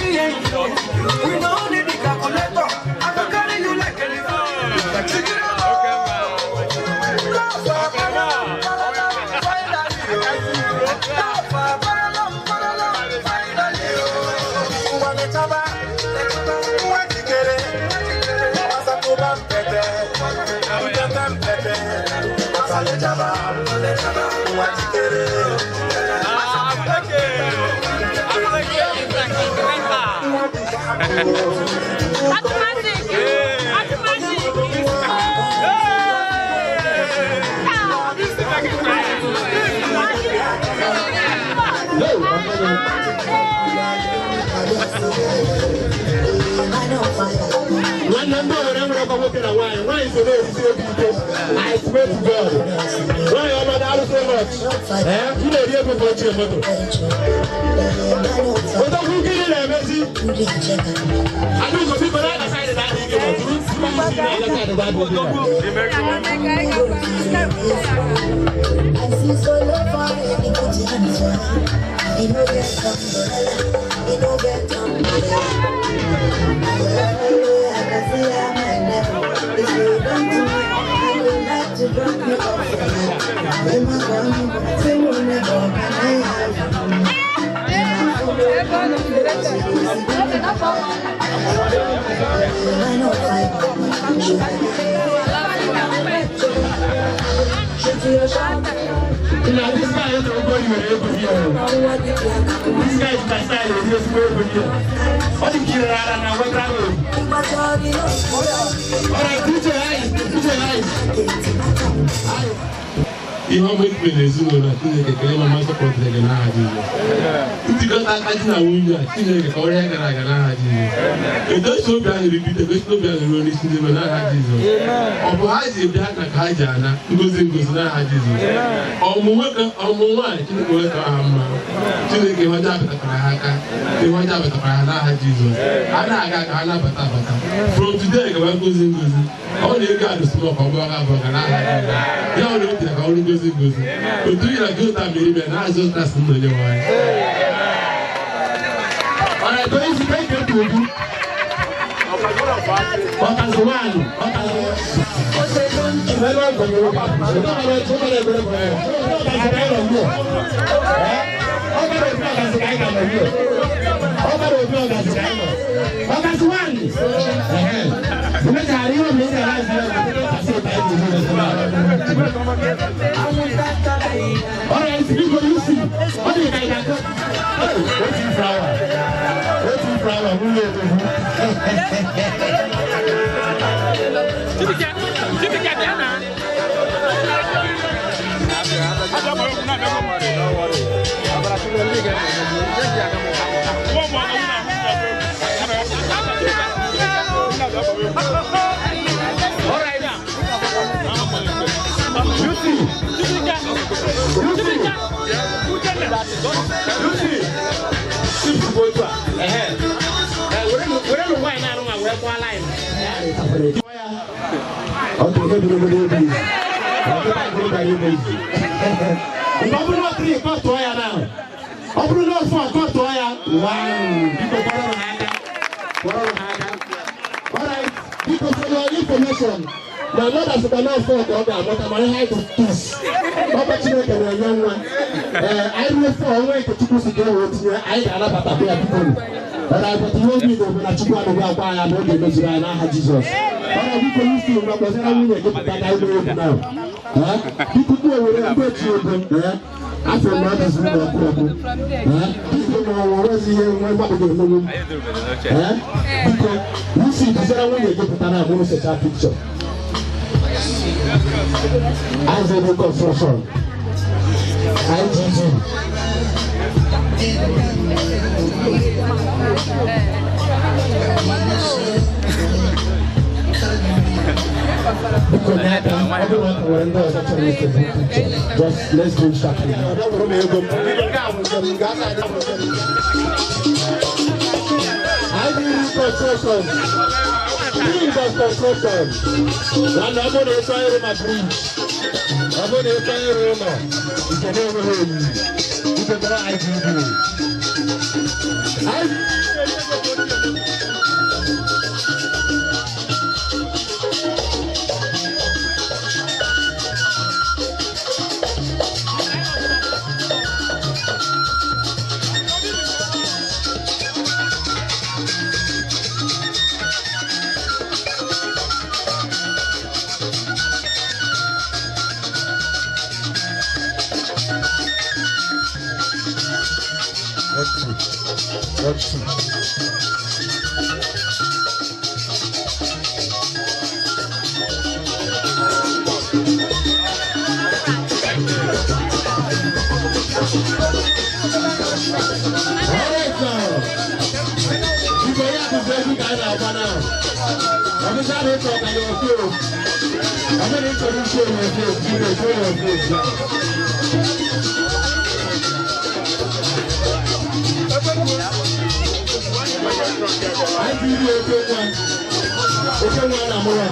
We don't need the calculator. I can carry you like elephant. Nwanne ndị owere nwere ọkọ nwoke na nwaanyị, nwaanyị so na-erisi obi ike. I swear to God. Nwaanyị ọma, daalụ so much. Ee, m na-eri ego ka ochie moto. Odogwu, gịnị na-emezi? Adaugo, biko, na-aga side na-adị ike ma tụrụ isi na-aga side na-adị ike. Now this guy is going to ego here. This guy is my style, he's ezigbo ego here. Ọ dị ka ire ara na nweta ego. Alright, DJ Ice, DJ Ice. Ihe ọma ikpe n'ezinụlọ a, Chineke ka ihe mama sọpọtụrụ gị n'aha Jizọs. Ntikọta aka di na nwunye a, Chineke ka ọrịa gara aga n'aha Jizọs. Edochi obi ahụ ribite, edochi obi ahụ ruo n'isi n'ime n'aha Jizọs. Ọ bụ ha ji bịa na ka ha ji ana ngozi ngozi n'aha Jizọs. Ọmụ nwoke, ọmụ nwaanyị, Chineke wee ka ha mma. Chineke, ihe ọjọọ abatakwara ha aka, ihe ọjọọ abatakwara ha n'aha Jizọs. Ha na-aga ka ha na-abata abata. From today gaba ngozi ngozi. Ọ na-ego adụ small ka ọ bụ ọga abụọ ga n'aha Jizọs. Ya ọ na-etere ka ọ bụrụ ngozi ngozi. Otu yiri gị ụta mere ime na azụ ụta si nna onye nwaanyị. Alright, onye isi ka ike otu. Ọkazị nwaanyị, ọkazị. Ebe ọ gọnyere nwoke, ọkazị ka anyị nọ ugbu a. Ọkara obi ọkazị ka anyị ka nọ ugbu a. Ọkara obi ọkazị ka anyị nọ. Ọkazị nwaanyị. Emechara ihe obi ị gara azụ ya, ọkazị ụta anyị na-eme. Alright, biko Lucy, ọ dị ka ị ga-akọ. Otu flower, otu flower, nwunye odogwu. Alright. Lucy, Lucy, Lucy, Lucy, go to her. Were no wine na nwa were kwa line. Okay, okay, okay, okay. Ọ bụrụ na three, kọtụọ ya now. Ọ bụrụ na four, kọtụọ ya. One. Biko kpọrọ ha aka. Kpọrọ ha aka. Alright, biko, for your information. Na mother sịkwa na four ka ọ ga-amụta, mana ihe anyị bụ peace. Ọkwa Chineke na-enye nwa. Ee, anyị ruo four, onwe nke Chukwu si ga-ewe tinye, anyị ga-anabata ya, biko. Mana but ihe obi bụ na Chukwu anụghị akwa ya na oge mezuru anyị n'aha Jizọs. Ọra, biko, isi ngwa kpọzara nwunye gị pụta ka anyị egwu na. Biko, ndị owere ndị echi ego afọ na ọ dịziri n'ọkụ ọkụ. Biko, na ọnwụ nwezi ihe nwe mmadụ ga-emenwu. Biko, isi duzara nwunye gị pụta na mụrụ secha picture. Isaac Construction, IGG. nwere ndị ọzọ chọrọ ise picture. Just let's do it sharply. IDB construction. Bridge of construction. Nwanne, ọ bụrụ na ịchọ ịrụ ma bridge, ọ bụrụ na ịchọ ịrụ ụlọ nke na-enweghị oyiyi, ibebere IDB. One, two. One, two. All right now. Biko ya bụ egwu ka anyị na-agba now. Ọ bụcha na ịchọ ka your phone. Ọ bụrụ na ị chọrọ ishow your face, biko show your face now. IPB oke nwa. Oke nwa na mụrụ.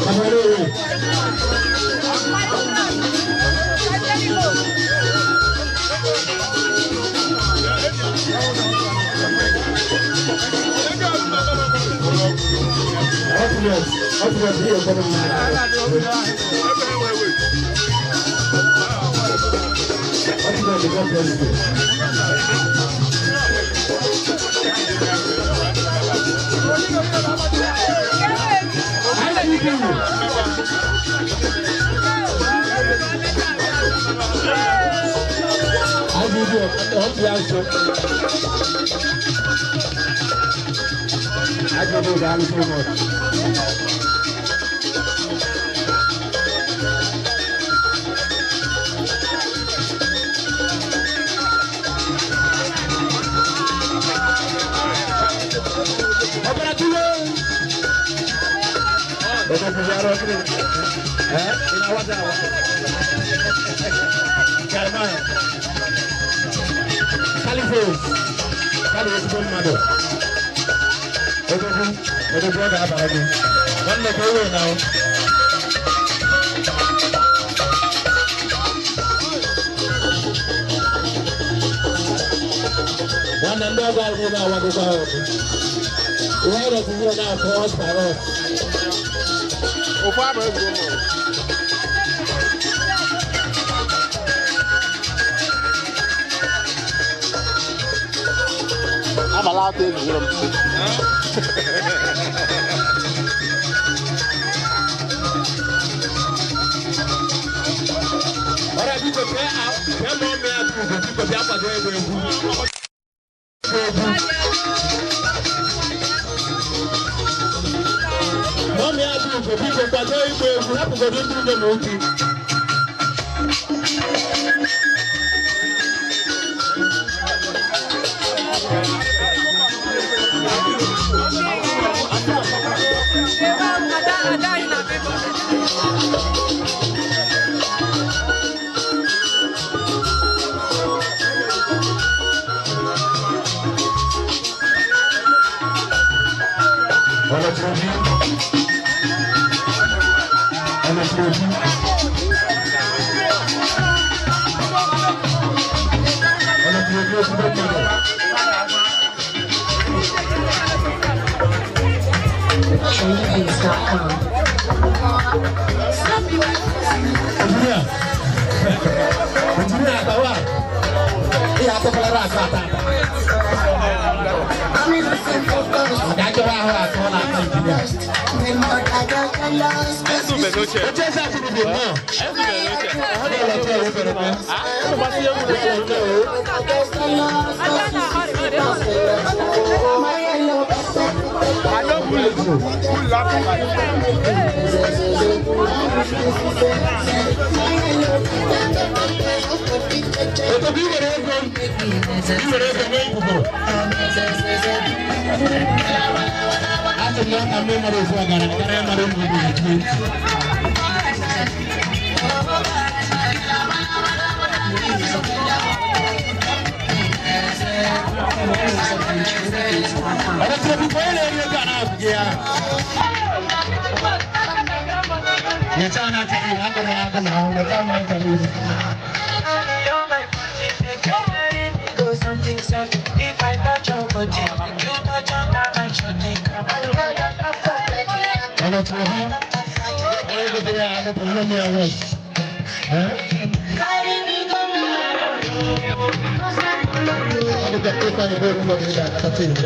Abara owe. Ultimate, ultimate, here, come on. Ultimate, God bless you. IPB. IPB, ọ̀pẹ̀ aṣọ. IPB, daalụ so much. Ọbara tụle. Ọbara tụle arụ ọkụ. Eh? Ị na-awata awa. Jeremiah. Califos. Cali ezigbo mmadụ. Odogwu, odogwu, ọ ga-abara gị. Nwanne, ka o wee na o. Nwanne, ndị ọgọ anyị niile awagokwa ha ọkụ. Ihe anyị nọzi na-akụ us by us. Ofu abụ egwu ụmụ. Abala atọ ezugoro m. Ọrịa, biko pịa pịa ma ọ mịa atụ ugo, biko bịa kwado egwu egwu. Egwu. Ma ọ mịa atụ ugo, biko kwado igba egwu, hapụgodo ndị ugo na otu. Ọlọ́tí. Ọlọ́tí. Ọlọ́tí ojú bẹ́ẹ̀ mmadụ. trendybeats.com. Engineer. Engineer atawa. Ihe atụkwala asa ata ata. Adájọ́ ahụ atọ na-aka engineer. Oche eze atụrụ bụ nnọọ. Ọlọ́tí ojú bẹ̀rẹ̀ mẹ́. Ọlọ́tí ojú. Ètò bí wèrè ego, bí wèrè ego nwee ibubo. Asị m na ọ ka mma ịmara ofu ọgaranya karịa ịmara ụmụ ogbenye 20. Ọtụtụ biko onye na-eri ego a na-abụ gị ya. Nyechaa ha aka gị, agụ na agụ na ahụ, nyechaa ha aka gị. Ọtụtụ ha, onye gotere ya agụpụ nne m ya wes. Ọ dị ka ịkwa ebe ụlọ gị ga-akata iwu.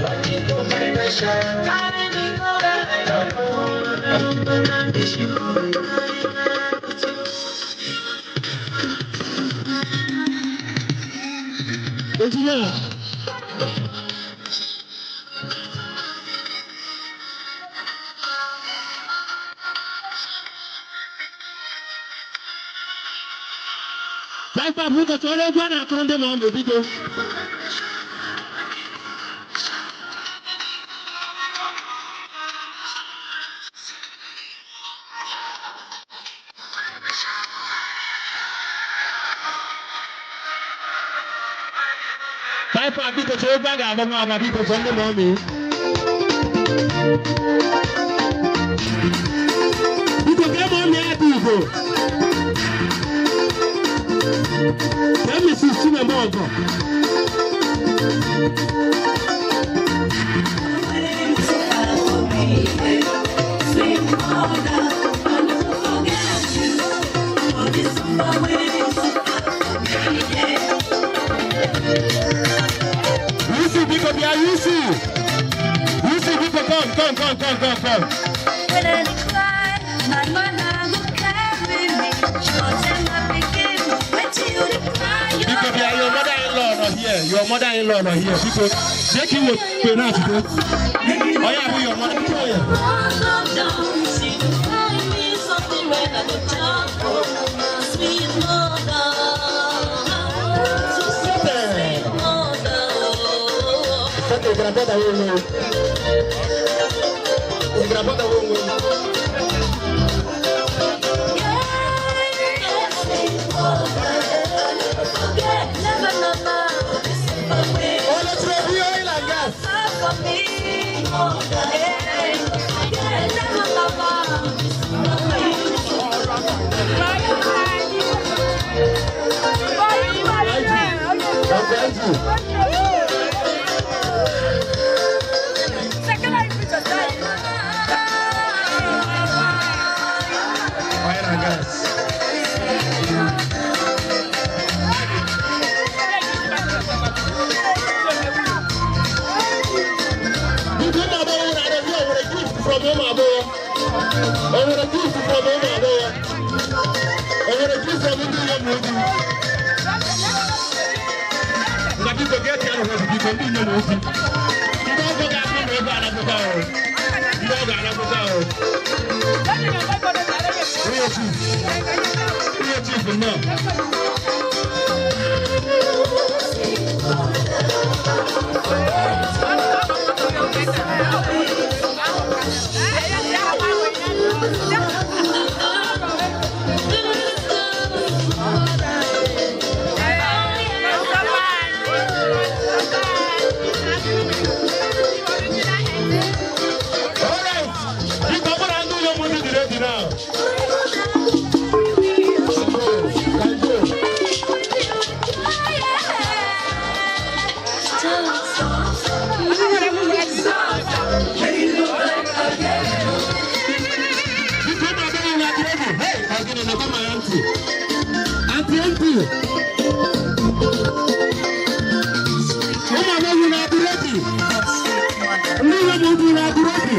Engineer. Pipe up, biko tụọrọ egwu a na-akụrụ ndị ma ọ bụ biko. Pipe up, biko tụọ egwu a ga-agba nwa agba biko tụọ ndị ma ọ bụ. Biko kee ma ọ mịa aka ugo. Kee Mrs. Chinemogo. Yusu biko bịa Yusu. Yusu biko come come come come come come. Biko bịa your mother-in-law nọ here. Your mother-in-law nọ here. Biko jee ka i wepụ na atụtụ. Onye abụ your mother. Sete grandada wo wo. Grandada wo wo. Ole Trevi oil and gas. Thank you. Oil and gas. Biko ụmụ agbọghọ na-arịọ o nwere gift from ụmụ agbọghọ. O nwere gift from ụmụ agbọghọ. O nwere gift from ndị inyom ozi. Nga biko gee ntị ahụ biko ndị inyom ozi. Ndị ọgọ ga-abụ na ego anapụta o. Ndị ọgọ anapụta o. Onye chief. Onye chief nnọọ. All right. Biko ọ bụrụ na ndị inyom ozi dị ready now. Thank you. Biko ụmụ agbọghọ na-adị ready. Hey, ọ gịnị na-ekwe ma ya ntị? Aunty, aunty. Ụmụ agbọghọ na-adị ready. Ndị inyom ozi na-adị ready.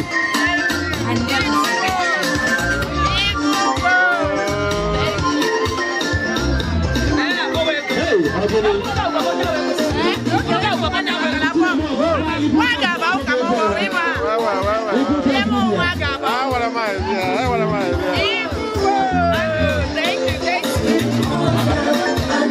Hey, ọ gịnị? Thank you, thank you.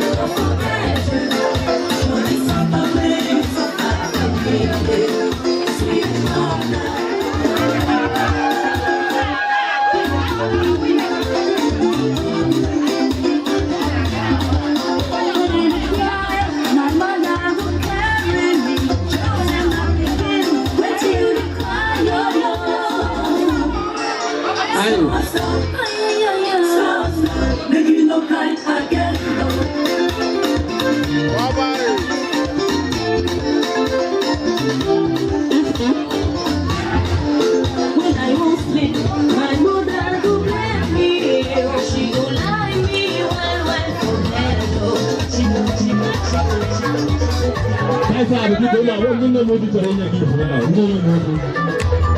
Anyị sị biko ụlọ ọrụ ndị nne m obi chọrọ inye gị ibu na ndị nne m obi.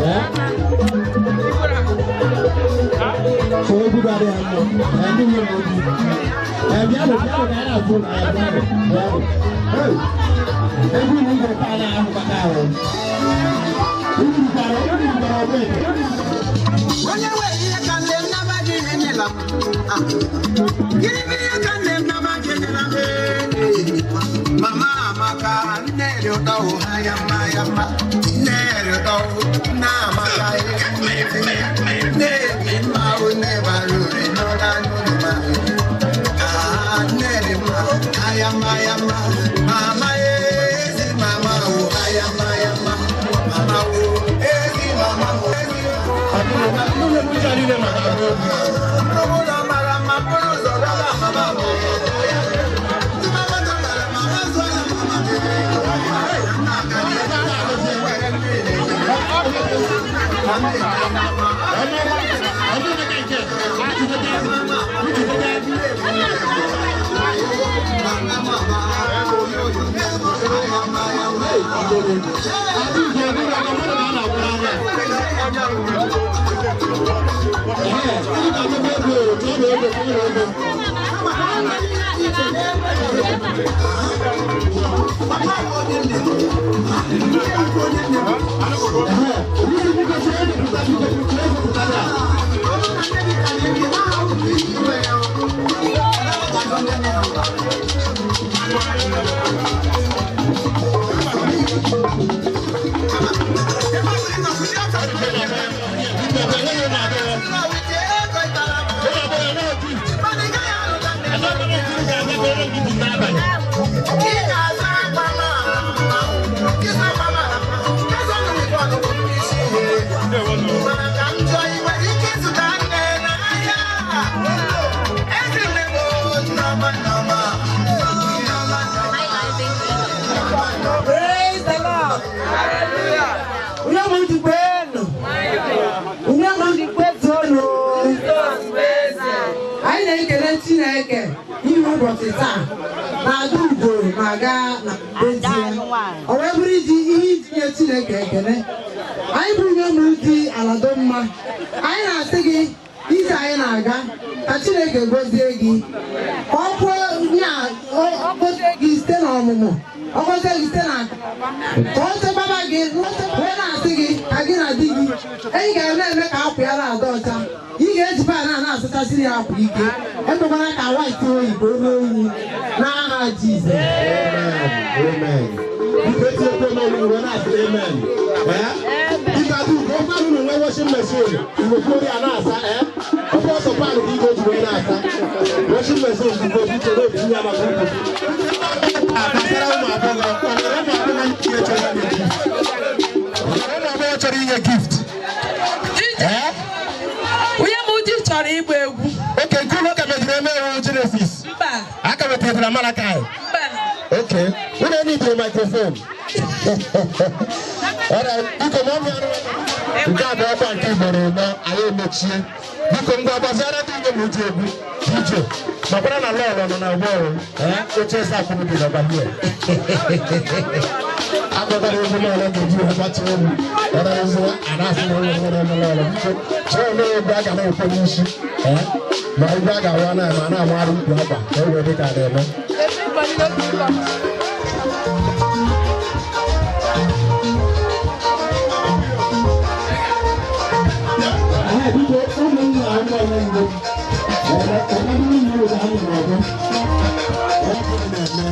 Ee? So egwu ga-adị ha mma. Ee, ndị nne m obi. Ee, bịanụ bịanụ ka anyị na-azụ ụlọ ya bịanụ bịanụ. Hey! Egwu na igwe taa na-ahụkọta ahụ. Unu bukwara unu bukwara ọgbọ eke. Onye nwe ihe ka nne m naba gị enyela m. Ah. Gịnị bụ ihe ka nne m naba gị enyela m? Ee. Mama Amaka, nne dị ụtọ o, ya mma ya mma. Nne dị ụtọ o, nne Amaka, nne dị mma o, nne bara uru n'ụlọ n'ụlọ ma. Ah, nne dị mma, ya mma ya mma. Mama ezi mama o, ya mma ya mma. Mama o, ezi mama o, ezi Praise the Lord. Hallelujah. Onye mụ dịkwa elu. Onye mụ dịkwa etoolu. Anyị na-ekele Chineke n'ihi ụbọchị taa na ada ugo na-aga na be di ya. O wee bụrụ iji ihe iji nye Chineke ekele. Anyị bụ onye mụrụ di alado mma. Anyị na-asị gị ije anyị na-aga ka Chineke gozie gị. Ka ọ kwụọ ya ọ gozie gị site n'ọmụmụ. Ọ gọzie gị site na ka ọ chekwaba gị wee na-asị gị ka gị na di gị enyi ga na-eme ka akwa ya na-adị ọcha ị ga-eji pan a na-asachasịrị ya akwa ike ekwekwara ka waịtị oyibo ruo unyi n'aha Jizọs. Amen. Biko etinyekwa m ọnụ wee na-asị amen. Ee? Biko Adaugo, ọ bụrụ na unu nwee washing machine, iwekwuo ya na-asa ee? Ọ bụ ọsọ paanụ ka ị ga-eji wee na-asa. Washing machine bụkwa obi chere otinye ya maka ukwu. Gbasara ụmụ agbọghọ, ọ nwere ụmụ agbọghọ nke chọrọ inye gift? Ọ nwere ụmụ agbọghọ chọrọ inye gift? Ee? Onye m di chọrọ ịgba egwu. Oke, nke ụlọ ka mejiri eme ewu Genesis. Mba. Aka wetara Malachi. Mba. Okay. We don't need your microphone. All right. Biko ma ọmị arụ nke a bụ ọkwa nke ugboro ịnọ anyị emechie. Biko ngwa gbazara ndị nne m uche egwu uche makwara na lọọlọ nọ na ụgbọ ọrụ oche esa akwụrụ dị n'ọgba hie. Agwagara egwu lọọlọ ga-eji wee gbatị egwu. Ọra ezi a na-asị na onye nwere eme lọọlọ biko chọọ ole egwu a ga na-ekwe n'isi ma egwu a ga-awa na ma na-amagharị ukwu akwa ka e wee dị ka a na-eme. Biko ụmụnna anyị nọ mbụ ọbụrụ na ụlọ ha nọ n'ọgbọ na-eme.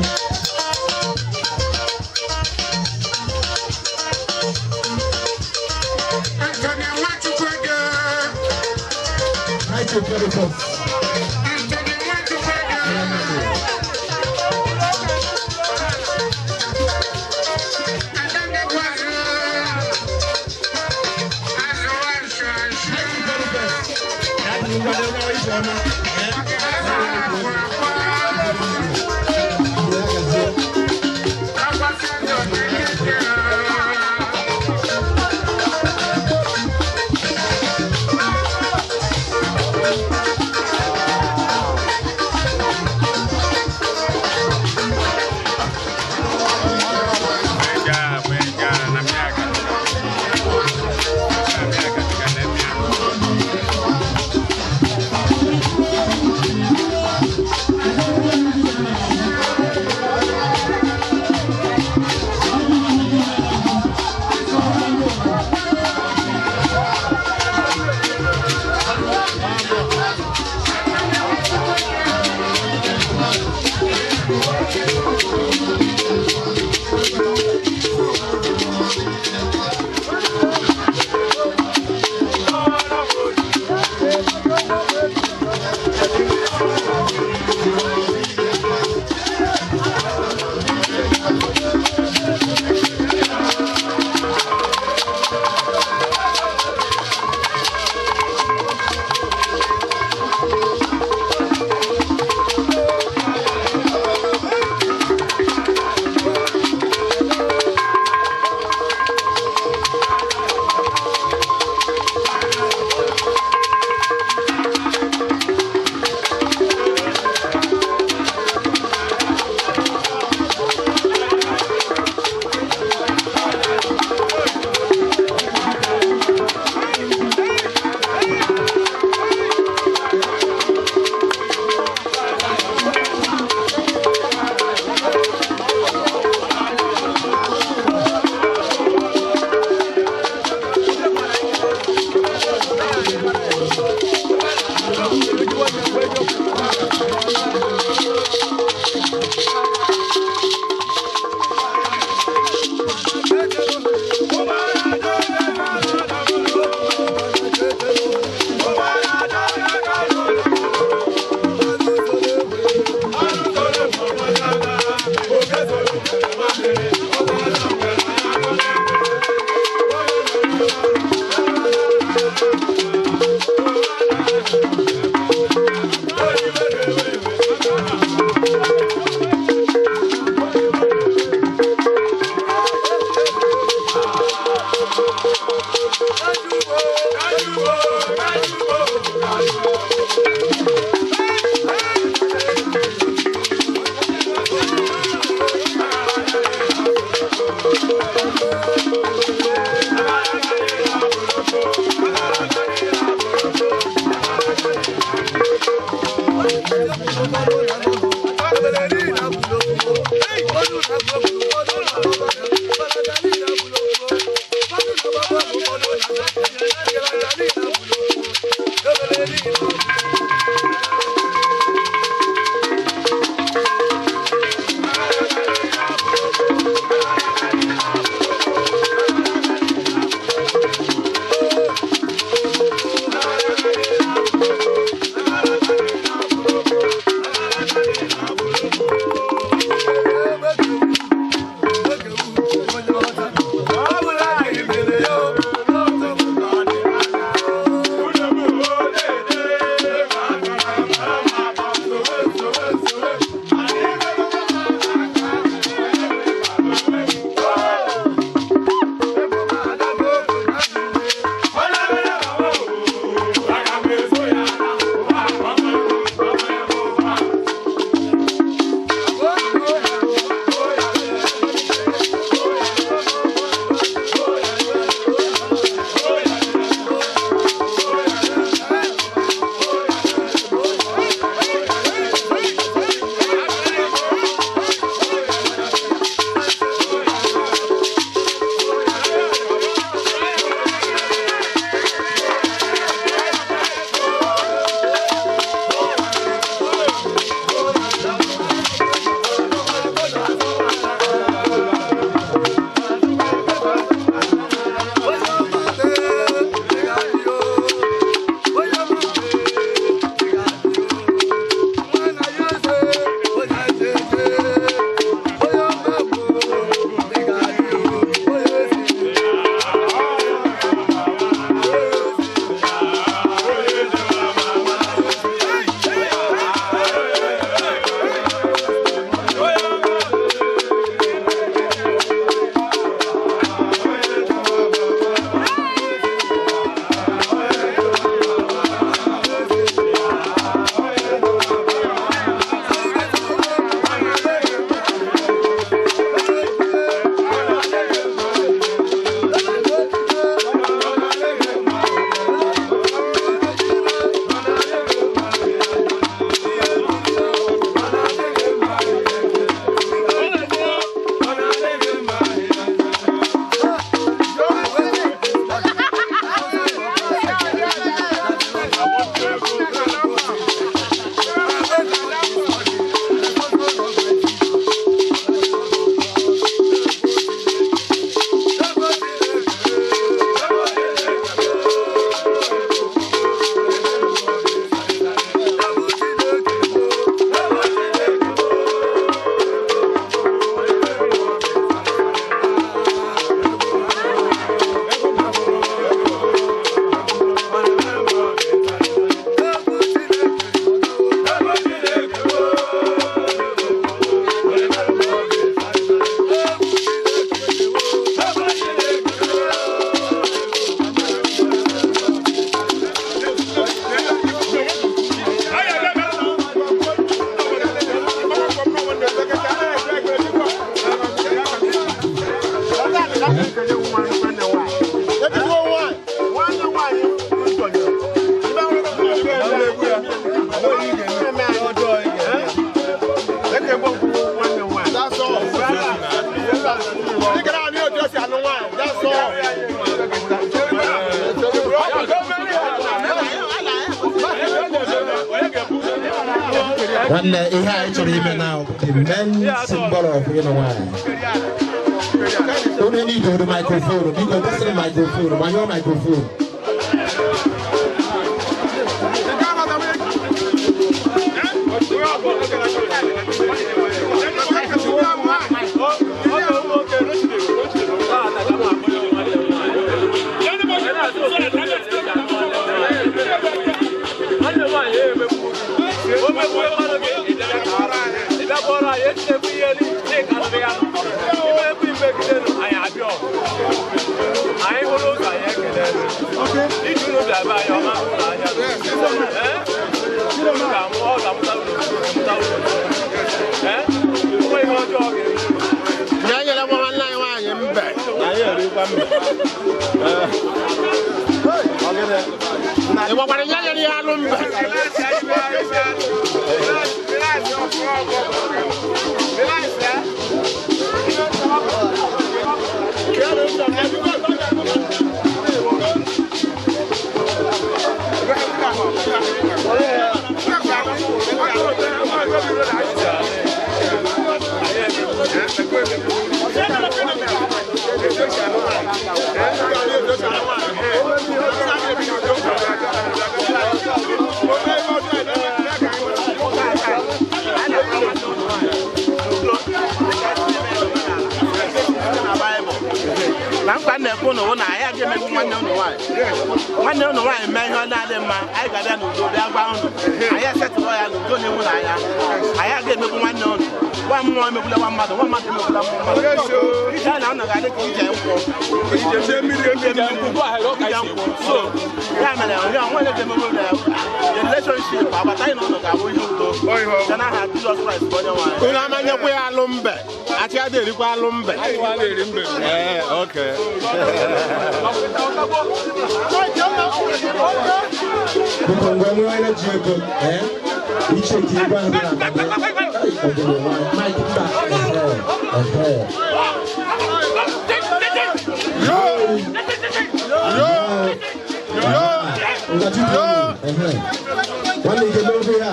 Nwanne, ihe anyị chọrọ ime na the main symbol of ịnụ nwaanyị. Onye n'idoro microphone, biko gosiri microphone, gbanyụọ microphone. Na mkpa na-ekwu na na anyị agaghị emegbu nwanne ụnụ nwaanyị. Nwanne ụnụ nwaanyị mee ihe ọ na-adị mma, anyị ga-abịa n'udo bịa gwa ụnụ. Anyị esetụrụ ya n'udo na ịhụnanya. Anyị agaghị emegbu nwanne ụnụ. Nwa mmụọ emegbula nwa mmadụ, nwa mmadụ emegbula mmụọ. Ije a na ụnụ ga-adị ka ije nkwụ. Ije mmiri, ije nkwụ, ije nkwụ. So, ya mere onye onwe ga-emegbu ụnụ ya. The relationship agbata anyị na ụnụ ga-abụ ihe udo. Site n'aha Jizọs Kraịst bụ onye nwe anyị. Unu amanyekwa ya alụ mbe. Achị adị erikwa alụ mbe. Ee, okay. Biko ngwa nwe onye ji ego ee iche ka igwe ahụ dị na obodo Mike mba ehe ehe. Nwanne ike n'ofe ya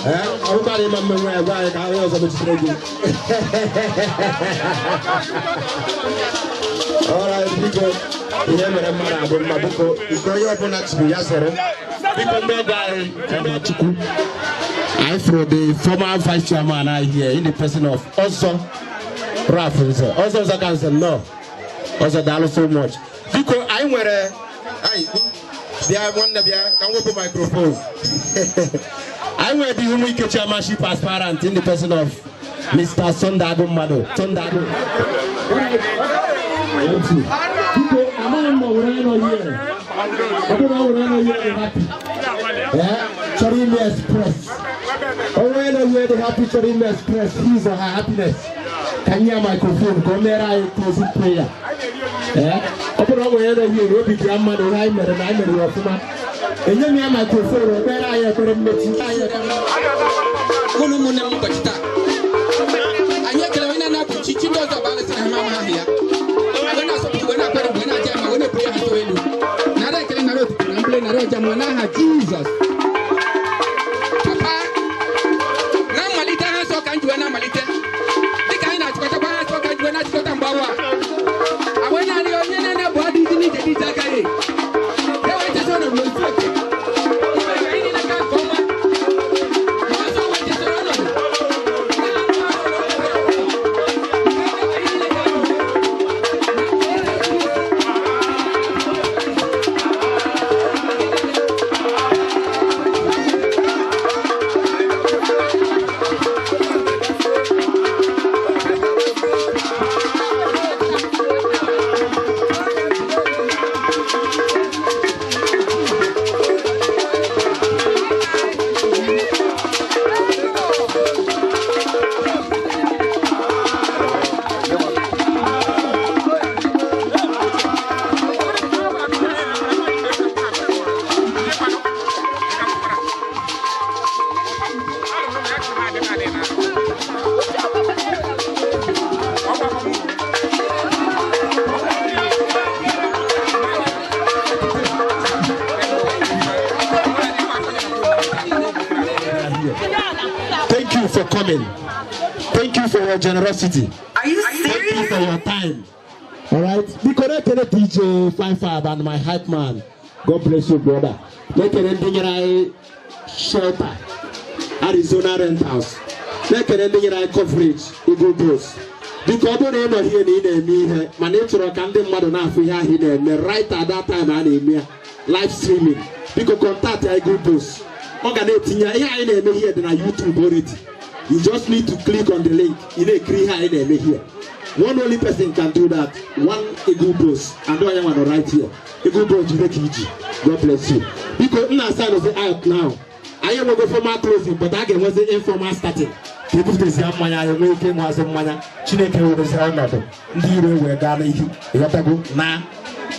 ee ọrụkwa ịma mmenwe ya gwa anyị ka onye ọzọ mechitere gị. Alright, biko ihe mere mmadụ abụ mma, biko nke onye ọbụla chiri ya zere. Biko ndị ọgọ anyị ndị Chukwu anyị fụrụ the former vice chairman anyị here in the person of Ọzọ Ralph Nze. Ọzọ Nze ka Nze nnọọ. Ọzọ, daalụ so much. Biko anyị nwere anyị bịa, nwanne, bịa ka m wepụ microphone. Anyị nwere the Umuike chairmanship aspirant in the person of Mr. Sunday Agụ Mmadụ. Sunday Agụ. Biko amaghị m ma ọ nwere onye nọ here. Ọ bụrụ na ọ nwere onye nọ here dị happy. Eh, chọrọ ime express. Onye nọ here dị happy chọrọ ime express his or her happiness. Ka nye ya microphone ka o mere anyị closing prayer. Eh, ọ bụrụ na ọ nwere onye nọ here obi dị ya mma na ihe anyị mere na anyị mere ya ọfụma. Enye m ya microphone o kpere anyị ekpere mmechi. Anyị ekpere. Mụ na ụmụnne m, ụbọchị taa anyị ekele onye na-anapụ chi chi ndị ọzọ bụ alụsị na ha ama ahụ ya wee na-asọpụrụ, wee na-akwado, wee na-aja ma wee na-ebuli ha too elu. Nara ekele, nara otuto na mbuli, nara ọja mma n'aha Jizọs. Papa, na mmalite ha nsọ ka m ji wee na-amalite, dịka anyị na-achịkọtakwa ha nsọ ka m ji wee na-achịkọta mgbe awa a wee na-arịọ onye na-ana bụ adịghị n'ije dị ije agaghị e wee chesa ọnọdụ n'otu oke ime ka anyị niile gaa nke ọma. Ma ọzọ wee chesara ọnọdụ. Thank you for coming. Thank you for your generosity. Are you Thank you for your time. All right. Biko na-ekele DJ 55 and my hype man. God bless you, brother. Na-ekele ndị nyere anyị shelter, Arizona Rentals. Na-ekele ndị nyere anyị coverage, Eagle Bros. Biko ọ bụrụ na ị nọ here na ị na-eme ihe mana ị chọrọ ka ndị mmadụ na-afụ ihe ahụ ị na-eme right at that time a na-eme ya live streaming, biko contact Eagle Bros. Ọ ga na-etinye ihe anyị na-eme here dị na YouTube already. You just need to click on the link. Ị na-ekiri ihe anyị na-eme here. One only person can do that. One Eagle Bros. And onye nwa nọ right here. Eagle Bros, jide ka iji. God bless you. Biko nna sign us out now. Anyị enwego formal closing, but a ga-enwezi informal starting. Ka ebupụtazie mmanya, anyị nwee ike ịṅụazị mmanya. Chineke werezie ọnọdụ ndị iro wee gaa n'ihu. Ịghọtago na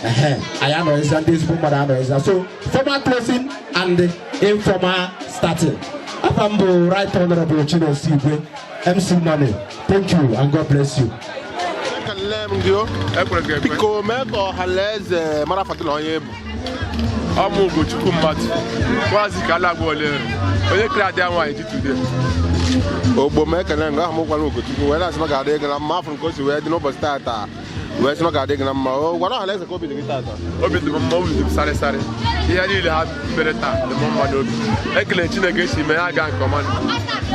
ehe anyị anọghịzia, ndị ezigbo mmadụ anọghịzia. So formal closing and informal starting. Afa m bụ Right Honorable Chinonso Igwe, MC Money. Thank you and God bless you. Ekelele m gị o. Biko mee ka ọha na eze mara afa gị na onye bụ. Ọmụ Ugochukwu mmadụ nwaazị ka ala gwa ole onye kere adị nwaanyị ji today. Ogbo m, ekele nga ahụ. M gwara Ugochukwu wee na-asị m ga-adị ego na mma afọ nke o si wee dị n'ụbọchị taata. Wee sị na ọ ga-adị gị na mma. O gwara ọha na eze ka obi dị gị tata. Obi dị m mma, obi dị m sarị sarị. Ihe niile ha mere taa dị m mma n'obi. Ekele Chineke esi mee ya gaa nke ọma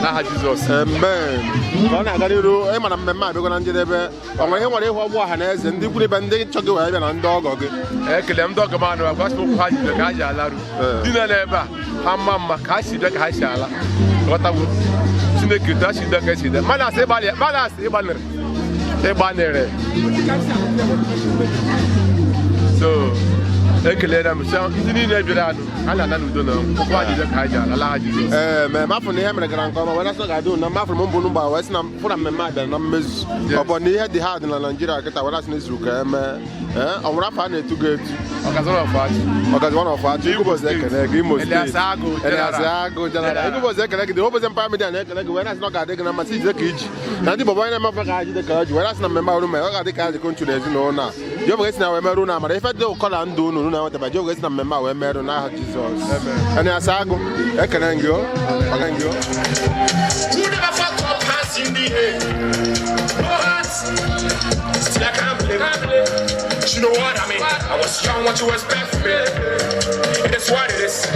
n'aha Jizọs. Amen. Ka ọ na-aga n'iru, ị ma na mmemme abịago na njedebe. Ọ nwere ihe nwere ịhụ ọgbụ ọha na eze, ndị ikwu ibe, ndị chọ gị wee bịa na ndị ọgọ gị? Ekele m ndị ọgọ m anụ agwasị ụkwụ ha jide ka ha ji alarụ. Ndị nọ n'ebe a ha mma mma ka ha si bịa ka ha si ala. Ghọtagbu Chineke etu ha si bịa ka esi bịa. Mmadụ asị ịgbalị, mmadụ asị ịgbalịrị ịgbanịrị. So ekelere m sị ndị niile bịara anụ ha na-ana n'udo na ụkwụ ha jide ka ha ji ala laha Jizọs. Ee, ma mafụ na ihe mere gara nke ọma, wee nasị ga-adị unu na mafụrụ m mbụ n'ụgbọ, wee sị na fụ na mmemme a bịara na mmezu. Ọ bụ na ihe dị ha dị na Naịjirịa kịta, wee nasị na ezuru ka eme. Ee, ọ nwere afọ a na-etu gị etu? Ọgazi one of Achị. Igubozi ekele gị. Imo Steeti, Elias Agụ General, Igubozi ekele gị. Obozi Empire Media na-ekele gị, wee nasị na ọ ga-adị gị na mmasị ijide ka iji na ndị bọbọ onye na-emefe ka ha jide ka ji, wee nasị na mmemme ọrụ mere ọ ga-adị ka ha jikọ nchu na ezinụlọ a. Jehova ga-esi na wee merụ na amara ife dị ụkọ na ndụ unu unu na-enwetaba. Jehova ga-esi na mmemme a wee merụ n'aha Jizọs. Elias Agụ, ekele gị o, ekele gị o. Who never fuck up hands in the air? No hands. Still I can't blame. You know what I mean? I was young, what you expect from me? It is what it is.